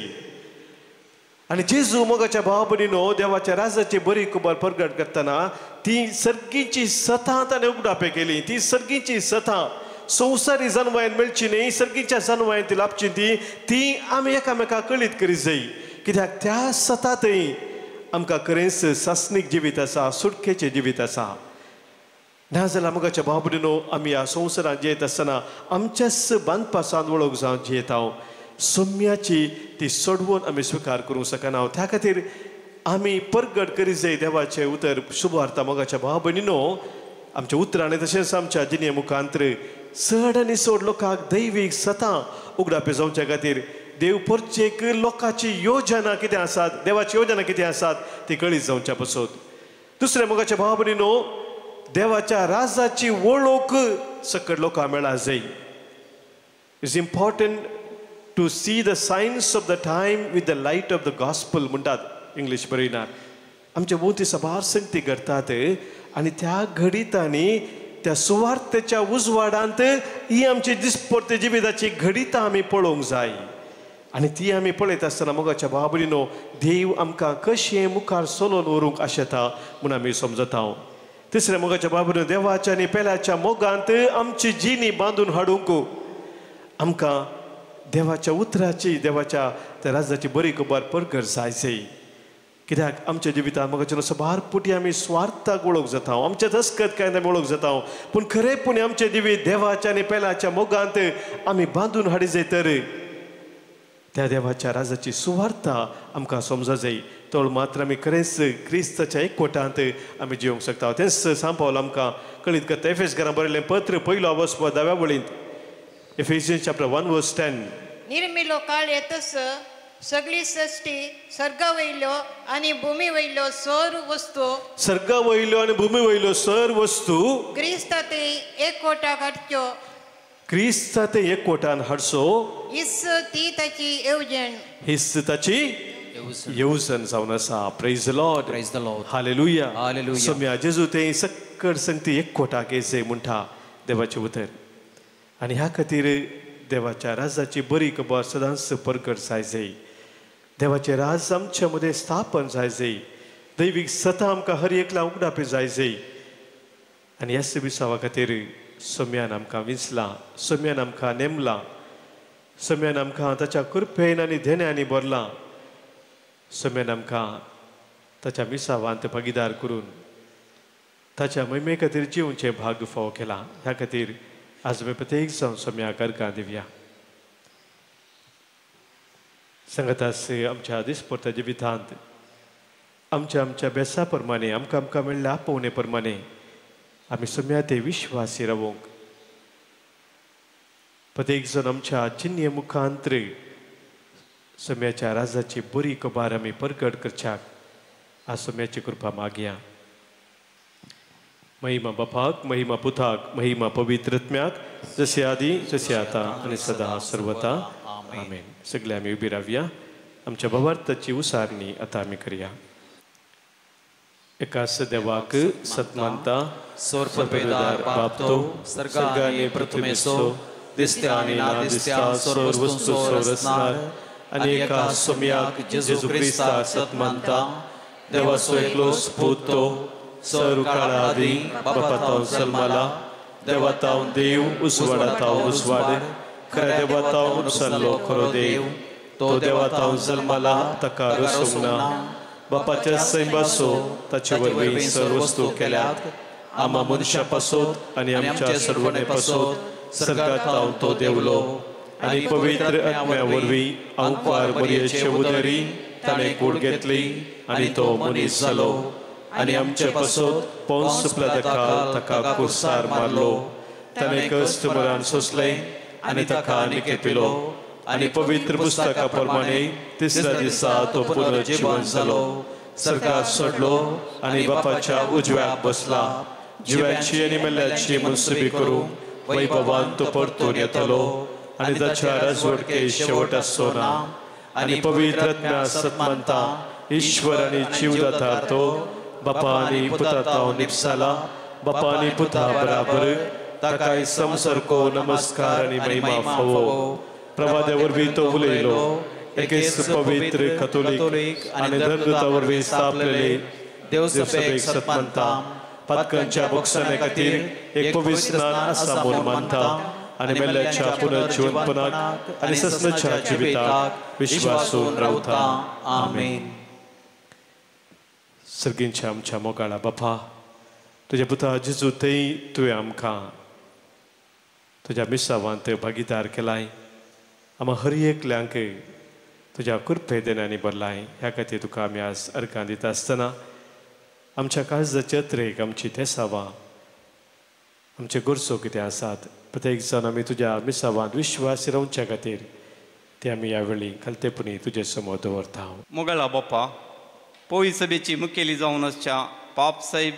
आनी जेजू मोगाच्या भाव भयणीनो देवाच्या राजाची बरी खबर परगट करतना ती सर्गीची सतां ताणें उगडापे केली. ती सर्गीची सतां संवसारी जनवायन मेळची न्हय सर्गीच्या जनवायन ती लाभची ती ती आमी एकामेकाक कळीत करी जाय कित्याक त्या सतांतय आमकां खरेंच सासणीक जिवीत आसा सुटकेचें जिवीत आसा. नाजाल्यार मोगाच्या भाव भयणीनो आमी ह्या संवसारांत जियेत आसतना आमच्याच बांदपासान वळख जावन जियेता सम्याची ती सोडवून आमी स्विकार करूंक शकना. त्या खातीर आमी परगट करी जाय देवाचें उतर शुभवार्ता मोगाच्या भाव भयणीनो आमच्या उतरांनी तशेंच आमच्या जिणे मुखांतर चड आनी चड लोकांक दैवीक सतां उगडापे जावच्या खातीर देव परचेक लोकांची योजना कितें आसात देवाची योजना कितें आसात ती कळीत जावच्या पासत. दुसरें मोगाच्या भाव भयणीनो देवाच्या राजाची वळख सकट लोकांक मेळा जाय. It's important to see the signs of the time with the light of the gospel म्हणटात इंग्लीश बरयनार. आमच्या भोंवती साबार संगती करतात आनी त्या घडितांनी त्या सुवार्थेच्या उजवाडांत ही आमची दिसपडते जिविताची घडितां आमी पळोवंक जाय आनी ती आमी पळयत आसतना मोगाच्या भाव भयणीनो देव आमकां कशें मुखार चलोवन व्हरूंक आशेता म्हूण आमी समजता. तिसरें मोगाच्या भाव भयणीनो देवाच्या आनी पेल्याच्या मोगांत आमची जिणी बांदून हाडूंक आमकां देवाच्या उतराची देवाच्या त्या राजाची बरी खबर परगट जाय जाय. कित्याक आमच्या जिवितांत मोगाचें साबार पुटी आमी स्वार्थाक वळख जाता आमच्या दस्कत कांय आमी वळख जाता पूण खरेपणी आमचें जिवीत देवाच्या आनी पेल्याच्या मोगांत आमी बांदून हाडी जाय तर त्या देवाच्या राजाची सुवार्ता आमकां समजा जाय. तोळ मात्र आमी खरेंच क्रिस्ताच्या एकवटांत आमी जिवंक शकता. तेंच सांग पावल आमकां कळीत करता. एफेस घरां बरयलें पत्र पयलो आवस 10व्या वळींत, Ephesians chapter 1 verse 10. निर्मिलो काळ येतस सगळी सृष्टी सर्गा वयल्यो आनी भूमी वयल्यो सर्व वस्तू, सर्गा वयल्यो आनी भूमी वयल्यो सर्व वस्तू क्रिस्ता ते एकवटाक हाडच्यो, क्रिस्ता ते एकवटान हाडचो, हीच ती ताची येवजण, हीच ताची येवजण जावन आसा. Praise the Lord. Praise the Lord. Hallelujah. Hallelujah. Saumya जेजू ते सक्कड संगती एकवटाक येचे म्हणटा देवाचें उतर. आनी ह्या खातीर देवाच्या राजाची बरी खबर सदांच परगट जाय जाय. देवाचें राज आमच्या मदें स्थापन जाय जाय. दैवीक सता आमकां हर एकल्या उगडापी जाय जाय. आनी ह्या विसावा खातीर सोम्यान आमकां विंचलां, सोम्यान आमकां नेमलां, सोम्यान आमकां ताच्या कृपेन आनी धेण्यांनी भरलां, सोम्यान आमकां ताच्या मिसावांत भागीदार करून ताच्या महिमे खातीर जिवचें भाग फावो केलां. ह्या खातीर आज आमी प्रत्येक जावन सोम्याक अर्गां दिवया. सांगातास आमच्या दिसपडत्या जिवितांत आमच्या आमच्या बेसा प्रमाणे आमकां आमकां मेळ्ळ्या आपोवणे प्रमाणे आमी सोम्या ते विश्वासी रावूंक प्रत्येक जण आमच्या चिन्य मुखांतर सोम्याच्या राजाची बरी खबर आमी परगट करच्याक आज सोम्याची कृपा मागया. महिमा बापाक, महिमा पुताक, महिमा पवित्र आत्म्याक, जसे आदी जसे आता आनी सदा सर्वता. आमेन. सगळे आमी उबी रावया. आमच्या भावार्थाची उसारणी आतां आमी करया. एकाच देवाक सतमानता, सोरपवेदार बाप तो सर्ग आणि पृथ्वीचो दिसत्या आणि ना दिसत्या सर्व वस्तूंचो रचणार, आनी एका सोम्याक जेजू क्रिस्ताक सतमानता, देवाचो एकलोच पूत तो सर्व काळा आदी बापा जल्माला, देवातावन देव, उजवाडातावन उजवाड, खऱ्या देवातावन उपसल्लो खरो देव, तो देवातावन जल्माला, ताका रसूंक ना, बापाच्या सैमाचो ताचे वरवीं सर्व वस्तू केल्यात, आमा मनशा पासत आनी आमच्या सर्वणे पासत सर्गातावन तो देवलो, आनी पवित्र आत्म्या वरवीं आंकवार मरियेचे उदरी ताणें कूड घेतली आनी तो मनीस जालो, आनी आमचे पासत पोंस प्लादकाल ताका कुर्सार मारलो, ताणें कश्ट मरण सोंसलें आनी ताका निकेपिलो, आनी पवित्र पुस्तका प्रमाणे तिसऱ्या दिसा तो पुनर्जीवन जालो, सर्गात सोडलो आनी बापाच्या उजव्याक बसला, जिव्याची आनी मेल्ल्याची मनसुबी करूंक वैभवान तो परतून येतलो, आनी ताच्या राजवटके शेवट आसचो ना. आनी पवित्र आत्म्या सतमानता, ईश्वर आनी जीवदाता तो बापा आनी पुता निपसाला, बापा आनी पुता बराबर ताकाय समसारको नमस्कार आनी महिमा फावो. प्रवाद्या वरवीं तो उलयलो, एकेच पवित्र कथोलीक आनी धर्मदूता वरवीं स्थापलेले देवसभेक सतमानता, पातकांच्या बोगसण्या खातीर एक पवित्र स्नान आसा म्हूण मानता, आनी मेल्ल्याच्या पुनर्जीवनपणाक आनी ससनाच्या जिविताक विश्वासून रावता. आमेन. सर्गींच्या आमच्या मोगाळा बापा, तुज्या पुता जेजू थंय तुवें आमकां तुज्या मिसावांत भागीदार केलाय, आमा हर एकल्यांक तुज्या कृपे देण्यांनी भरलाय. ह्या खातीर तुका आमी आज अर्गां दिता आसतना आमच्या काळजाचे अत्रेक, आमची तेसावां, आमचे गरजो कितें आसात प्रत्येक जाण आमी तुज्या मिसावांत विश्वास रावच्या खातीर ते आमी ह्या वेळी खालतेपणी तुजे समोर दवरता. मोगाळा बापा, पोळी सभेची मुखेली जावन आसच्या पाप साहेब,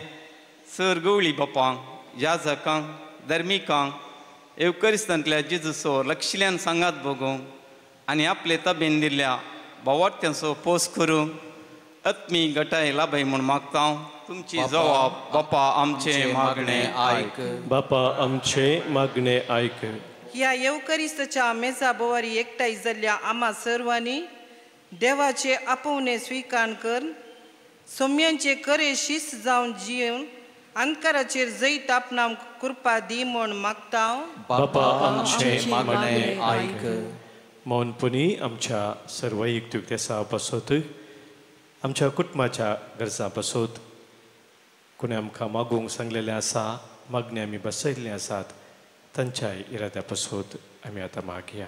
सर गवळी बापांक, याजकांक, धर्मिकांक एवकरिस्तांतल्या जेजूचो लक्षल्यान सांगात भोगोवंक आनी आपले तबेन दिल्ल्या भावार्थ्यांचो पोस करूंक आत्मी गटाय लाभय म्हूण मागता. तुमची जवाब बापा आमचें मागणें आयक. बापा आमचें मागणें आयक. ह्या येवकरिस्ताच्या मेजा बोवारी एकठांय जाल्ल्या आमा सर्वांनी देवाचे आपोवणे स्विकार कर सोम्यांचे करे शिस्त जावन जिवन अंधकाराचेर जैत आपणाक कृपा दी म्हूण मागता. बापा आमचें मागणें आयक. मौनपणी आमच्या सर्व युक्तुक्तेसा पासत, आमच्या कुटुंबाच्या गरजां पासत कोणी आमकां मागूंक सांगलेलें आसा, मागणें आमी बसयल्लें आसात तांच्या इराद्या पासत आमी आतां मागया.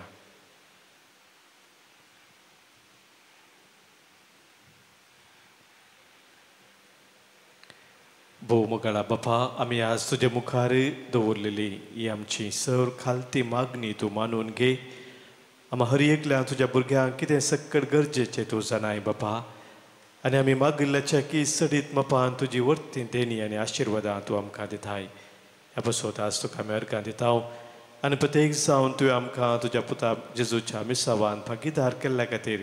भोव मोगाळा बापा, आमी आज तुजे मुखार दवरलेली ही आमची सर खालती मागणी तूं मानून घे. आमी हर एकल्यान तुज्या भुरग्यांक कितें सक्कड गरजेचें तूं जाणाय बापा, आनी आमी मागिल्ल्याच्या की सडीत मापान तुजी वर्ती देणी आनी आशिर्वादां तूं आमकां दिताय. ह्या पासत आज तुका आमी अर्गां दिता आनी प्रत्येक जावन तुवें आमकां तुज्या पुता जेजूच्या मिसावान भागीदार केल्ल्या खातीर,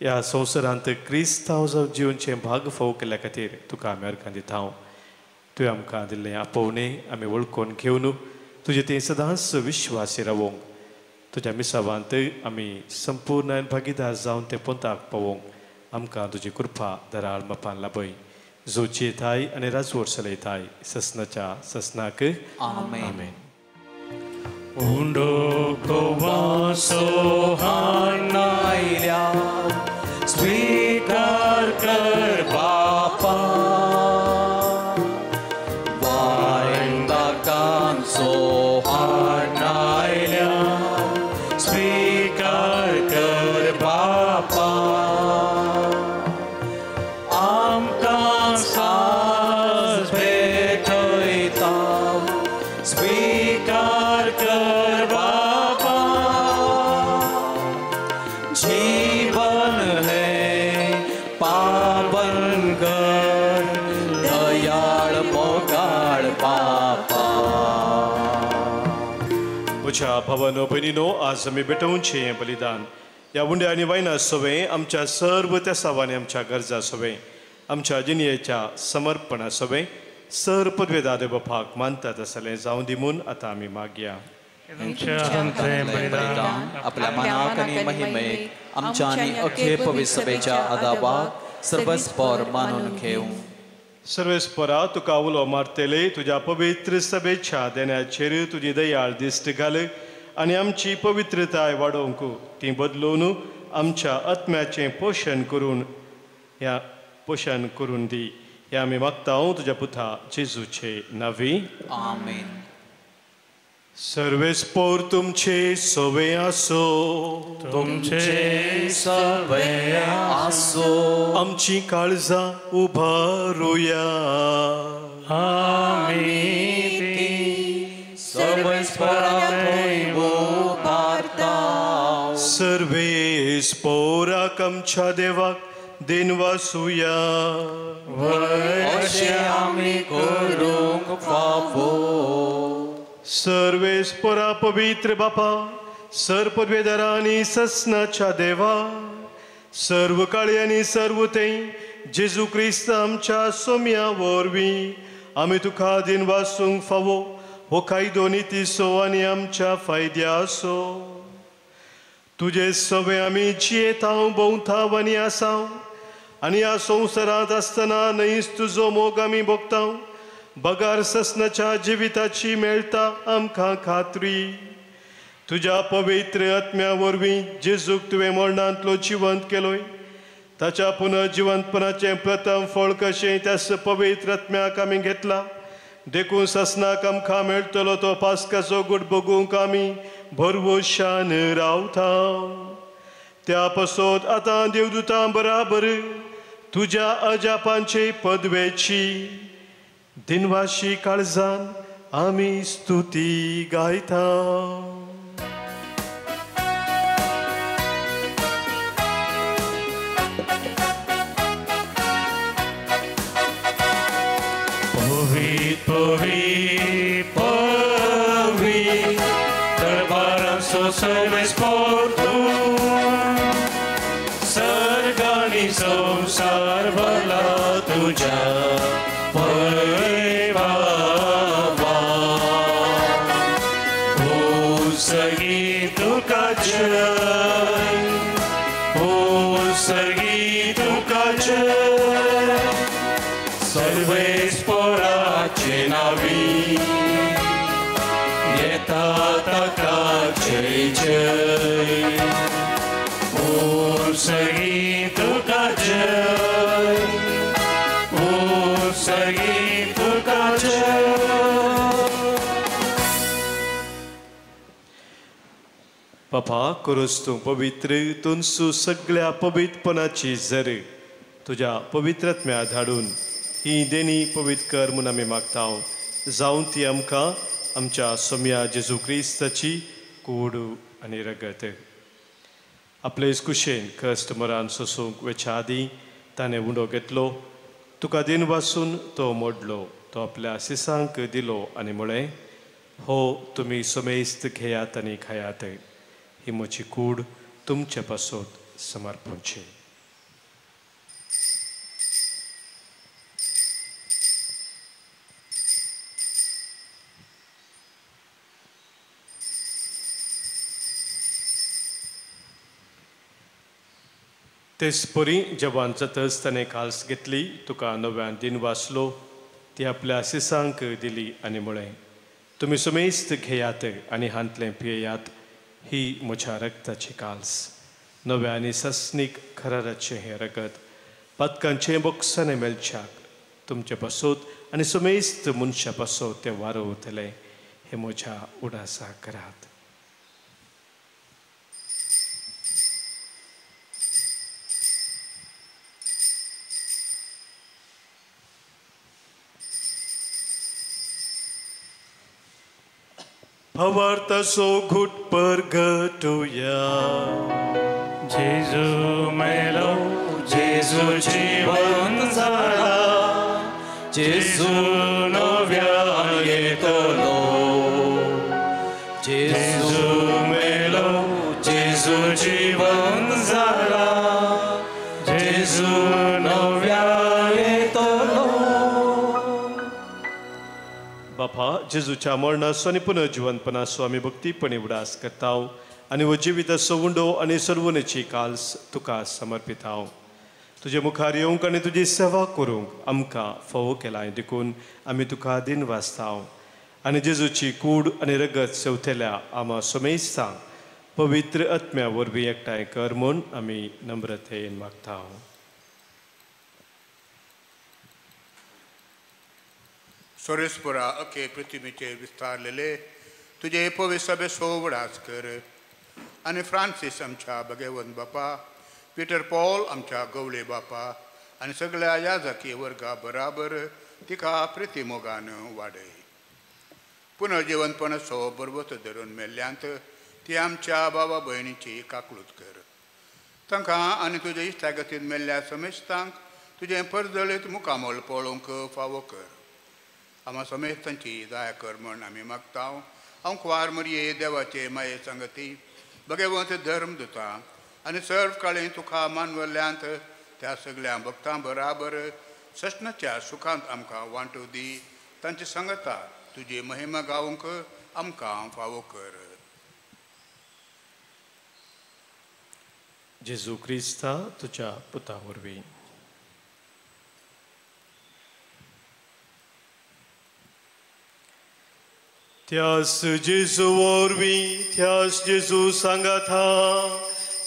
ह्या संवसारांत क्रिस्तांव जावन जिवनचें भाग फावो केल्ल्या खातीर तुका आमी अर्गां दिता. तुवें आमकां दिल्लें आपोवणें आमी वळखून घेवन तुजें तें सदांच विश्वासी रावोंक, तुज्या मिसावांत आमी संपूर्ण भागीदार जावन तें पोंताक पावोवंक आमकां तुजी कृपा दराळ मपान लाभय. जो जियेताय आनी राजवट चलयताय ससनाच्या ससनाक आमेन. उंडो गोवासो हाणायल्या स्वीकार कर बापा, वायंदाकांचो हाणायल्या स्वीकार कर बापा, आमकां साज भेटयता स्वीकार कर बापा, जीवन है पावन कर दयाळ मोगाळ बापा. म्हज्या भावानो भयणीनो, आज आमी भेटोवचें हें बलिदान ह्या उंड्या आनी वायना सवें आमच्या सर्व तेसावांनी आमच्या गरजा सवें आमच्या जिणयेच्या समर्पणा सवें सर पदवेदार देव बापाक मानतात आसलें जावं दी म्हूण आतां आमी मागया. बलिदान आपल्या मनाक आनी महिमेक आमच्या आनी अखे पवित्र सभेच्या आदाबाक सर्वस्पर मानून घेवं. सर्वेस्परा, तुका उलो मारतले तुज्या पवित्र सभेच्या देण्याचेर तुजी दयाळ दिश्ट घाल आनी आमची पवित्रताय वाडोवंक ती बदलून आमच्या आत्म्याचें पोशण करून ह्या पोशण करून दी. हें आमी मागता तुज्या पुता जेजूचे नांवी. आमेन. सर्वेस्पोर तुमचे सवे आसो, तुमचे सवे आसो. आमची काळजां उबारुया, आमी ती सर्वेस्पराक उबारता. सर्वेस्पोराक आमच्या देवाक देनवासुया, अशें आमी करूंक फावो. सर्वेस्परा पवित्र बापा, सर पदवेदारा आनी ससनाच्या देवा, सर्व काळी आनी सर्व थंय जेजू क्रिस्त आमच्या सोम्या वरवीं आमी तुका दिनवासूंक फावो. हो कायदो नितीचो आनी आमच्या फायद्याचो. तुजे सवे आमी जियेतांव भोंवताव आनी आसाव आनी ह्या संवसारांत आसतना न्हयच तुजो मोग आमी भोगताव. बगार ससनाच्या जिविताची मेळटा आमकां खात्री. तुज्या पवित्र आत्म्या वरवीं जेजूक तुवें मरणांतलो जिवंत केलोय, ताच्या पुनर्जिवंतपणाचें प्रथम फळ कशें त्याच पवित्र आत्म्याक आमी घेतला. देखून ससनाक आमकां मेळटलो तो पास्काचो गूट बगूंक आमी भरवशान रावता. त्या पासत आतां देवदूतां बराबर तुज्या अजापांचे पदवेची दिनवाशी काळजान आमी स्तुती गायता. पवी पवी पवी दरबारांचो सर्वेस्पोर तूं, सर्गानी संवसार भरला तुज्या सर्वेस्पोराचे नावी येता ताका जय जय, उर्सगी तुका जय, उर्सगी तुका जय. बापा, करोस तूं पवित्र तुनसू सगळ्या पवित्रपणाची जर तुज्या पवित्र आत्म्या धाडून ही देणी पवित्र कर म्हूण आमी मागता, जावं ती आमकां आमच्या सोम्या जेजू क्रिस्ताची कूड आनी रगत. आपले कुशेन कश्ट मरान सोसूंक वेच्या आदीं ताणें उंडो घेतलो, तुका दिन वासून तो मोडलो, तो आपल्या शिसांक दिलो आनी म्हळें, हो तुमी समेस्त घेयात आनी खायात, ही म्हजी कूड तुमचे पासत समर्पणची. तेच परी जेवण जातच ताणें काल्स घेतली, तुका नव्यान दिन वाचलो, ती आपल्या शिसांक दिली आनी म्हळें, तुमी समेस्त घेयात आनी हांतलें पियेयात, ही म्हज्या रगताची काल्स, नव्या आनी सस्नीक खराराचें हें रगत पातकांचें बोक्साणें मेळच्याक तुमचे पासत आनी समेस्त मनशां पासत तें वारोवतलें, हें म्हज्या उडासा करात. भावार्थाचो घुट परगटुया. जेजू मेलो, जेजू जिवंत जाला, जेजू नव्यान येतलो. जेजू मेलो, जेजू जिवंत जाला, जेजू नव्यान येतलो. बापा, जेजूच्या मरणाचो आनी पुनर्जिवंतपणाचो आमी भक्तीपणी उडास करता आनी हो जिविताचो उंडो आनी सर्वनेची काल्स तुका समर्पिता. तुजे मुखार येवंक आनी तुजी सेवा करूंक आमकां फावो केलां देखून आमी तुका दिन वाचता आनी जेजूची कूड आनी रगत सेवतल्या आमा समेस्तांक पवित्र आत्म्या वरवीं एकठांय कर म्हूण आमी नम्रतेन मागता. सोरेसपुरा अखे पृथ्वीचेर विस्तारलेले तुजे पवित्र सभेचो उगडास कर आनी फ्रांसीस आमच्या भगवंत बापा, पिटर पॉल आमच्या गवळे बापा आनी सगळ्या याजकी वर्गा बराबर तिका प्रितीमोगान वाडय. पुनर्जिवंतपणाचो बरवत धरून मेल्ल्यांत ती आमच्या बाबा भयणीची काकळूत कर. तांकां आनी तुजे इश्टागतीन मेल्ल्या समेस्तांक तुजें परजळीत मुखामोल पळोवंक फावो कर. आमा समेस्तांची दया कर म्हण आमी मागता. हांव कुवार मरये देवाचे माये सांगती भगवंत धर्म दिता आनी सर्व काळें तुका मानवल्ल्यांत त्या सगळ्या भक्तां बराबर सस्नाच्या सुखांत आमकां वांटो दी. तांची सांगता तुजी महिमा गावंक आमकां फावो कर. जेजू क्रिस्ता तुज्या पुता वरवीं. त्यास जेजू वरवीं, त्यास जेजू सांगाता,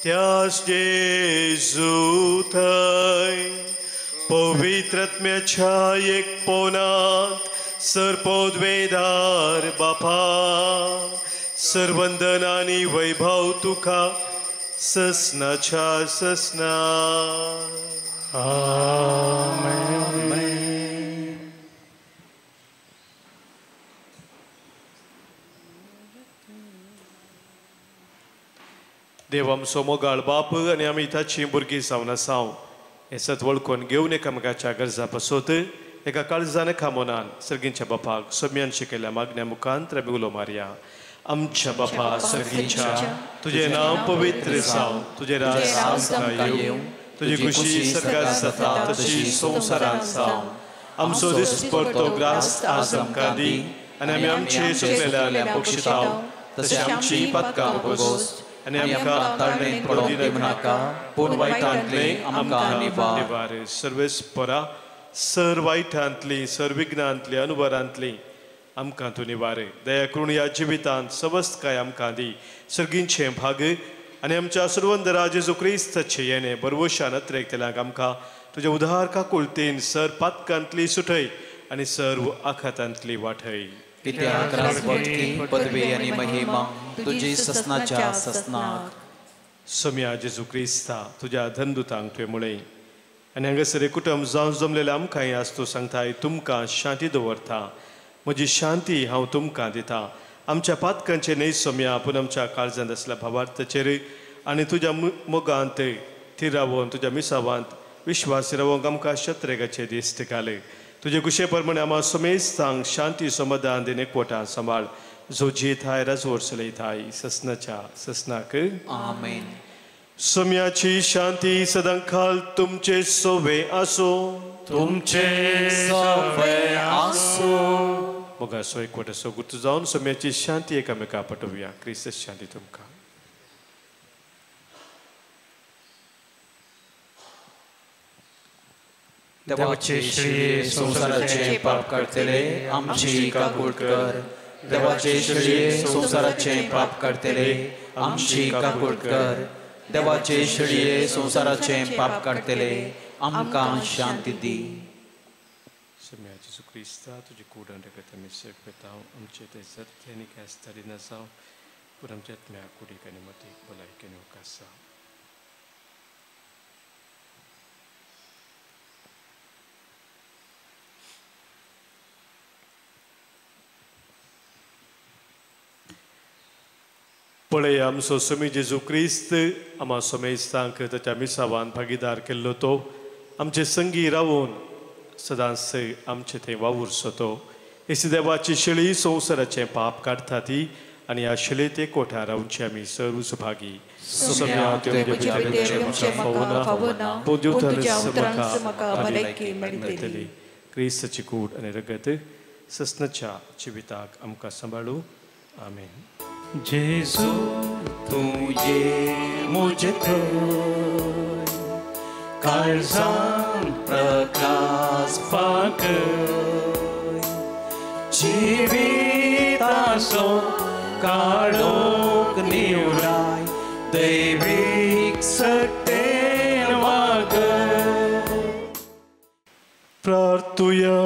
त्यास जेजू थंय पवित्र आत्म्याच्या एकपणांत सर्पोद्वेदार बापा, सर्वंदन आनी वैभव तुका ससनाच्या ससना. आमेन. देव आमचो मोगाळ बाप आनी आमी ताची भुरगीं जावन आसा हें सत वळखून घेवन एकामेकाच्या गरजा पासत एका काळजान एका मनान सर्गींच्या बापाक सोम्यान शिकयल्या मागण्या मुखांत आमी उलो मारया. आमच्या बापा सर्गींच्या, तुजें नांव पवित्र जावं, तुजें राज आमकां येवं, तुजी खुशी सर्गांत जाता तशी संवसारांत जावं. आमचो दिसपडतो ग्रास आज आमकां दी आनी आमी आमचे चुकलेल्यान बक्षिता तशें आमची पातकां बोगोस आनी आमकां ताळणेंत पडोवंक दिवनाका, पूण वायटांतलें आमकां निवार. सर्वेस्परा, सर वायटांतली, सर विघ्नांतली, अनुवरांतली आमकां तूं निवार. दया करून ह्या जिवितांत सवस्तकाय आमकां दी, सर्गींचें भाग आनी आमच्या सर्वंदरा जेजू क्रिस्ताचें येणें बरवशान अत्रेकतल्यांक आमकां तुज्या उदार काकुळतेन सर पातकांतली सुटय आनी सर्व आखातांतली वाटय. कित्याक राजवटकी, पदवी आनी महिमा तुजी ससनाच्या ससनाक. सोम्या जेजू क्रिस्ता, तुज्या धनदुतांक तुवें म्हळें, आनी हांगासर कुटुंब जावन जमलेले आमकांय आज तूं सांगताय तुमकां शांती दवरता, म्हजी शांती हांव तुमकां दिता. आमच्या पातकांचे न्हय सोम्या, पूण आमच्या काळजांत आसल्या भावार्थाचेर आनी तुज्या मोगांत थीर रावोन तुज्या मिसावांत विश्वास रावोंक आमकां शत्रेगाचे दीस घाले. तुजे कुशे प्रमाणे आमा समेस्तांक शांती समाधान दिन एकवटान सांबाळ, जो जियेताय राजवट चलयताय ससनाच्या ससनाक. आमेन. सोम्याची शांती सदांकाल तुमचे सोवे आसो. तुमचे सोवे आसो. मोगाचो एकवटाचो गुर्त जावन सोम्याची शांती एकामेका पटोवया. क्रिस्त शांती तुमकां. देवाचे शेळये संवसाराचे पाप काडटले आमची काकूट कर. देवाचे शेळये संवसाराचे पाप काडटले आमची काकूट कर. देवाचे शेळये संवसाराचे पाप काडटले आमकां शांती दी. सोम्या जेजू क्रिस्ता, तुजी कूड आनी रगत आमी सेवता, आमचे ते सत्य आनी कांय नाजावं, पूण आमच्या आत्म्या कुडीक आनी मतीक भलायकी आनी उकास जावं. पळय आमचो स्वामी जेजू क्रिस्त आमा समेस्तांक ताच्या मिसावान भागीदार केल्लो तो आमचे संगी रावून सदांच आमचे थंय वावुरचो तो. येसू देवाची शेळी संवसाराचें पाप काडटा ती आनी ह्या शेळयेत एकवटा रावचे आमी सर्व सुभागी. मेळटली. क्रिस्ताची कूड आनी रगत ससनाच्या जिविताक आमकां सांबाळू. आमेन. जेजू तूं ये म्हजे थंय, काळजान प्रकाश फांकय, जिविताचो काळोख निवळाय, दैवीक सत्तेन वागय. प्रार्थुया.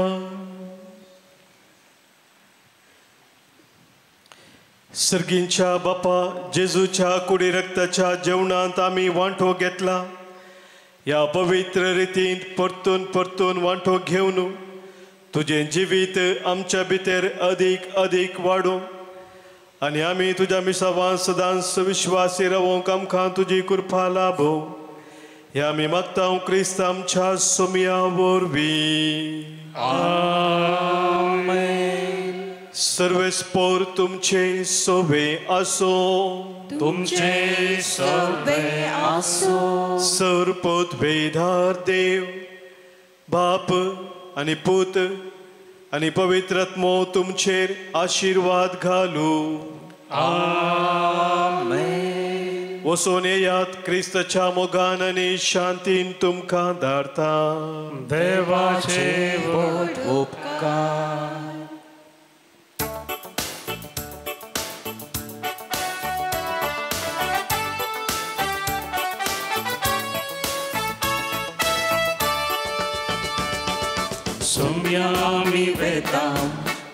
सर्गींच्या बापा, जेजूच्या कुडी रक्ताच्या जेवणांत आमी वांटो घेतला. ह्या पवित्र रितींत परतून परतून वांटो घेवन तुजें जिवीत आमच्या भितर अदीक अदीक वाडूं आनी आमी तुज्या मिसावान सदांच विश्वासी रावोंक आमकां तुजी कृपा लाभो. ह्या आमी मागता क्रिस्त आमच्या सोम्या वरवीं. आमेन. सर्वेस्पोर तुमचे सोवे आसो. तुमचे सोवे आसो. सर्वपदवेधार देव बाप आनी पूत आनी पवित्र आत्मो तुमचेर आशिर्वाद घालू. आमेन. वचून येयात, क्रिस्ताच्या मोगान आनी शांतीन तुमकां धाडता. देवाचे व्हड उपकार. सोम्या मी वेता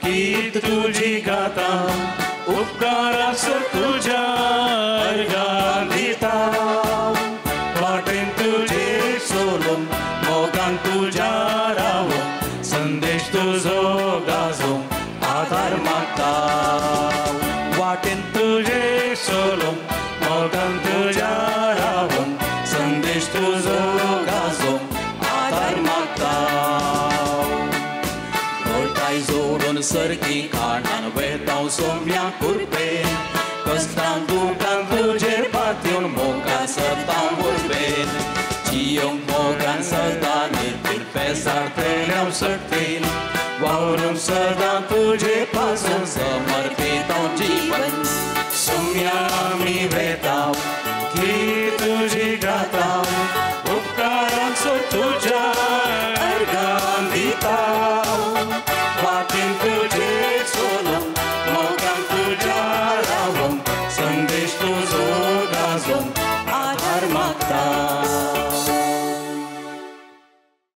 गीत तुझी गाता, उपकारास तुझ्या अर्घां दिता, वाटेन तुझे सोलून मोगान तुझ्या रावून, संदेश तुझो गाजोवंक आधार मागता. वाटेन तुझे सोलून मोगान तुझ्या रावून, संदेश तुझो गाजोवंक आधार मागता. जोडून सरकी काणान वेतांव सोम्या कुरपेन, कश्टां दुकान तुजेर पातयेवन मोगान सदां उर्बेन, जियोंक मोगान सदां निर्तीन पेसारतले हांव सट्टीन, वावरून सदां तुजे पासून समर्पीत.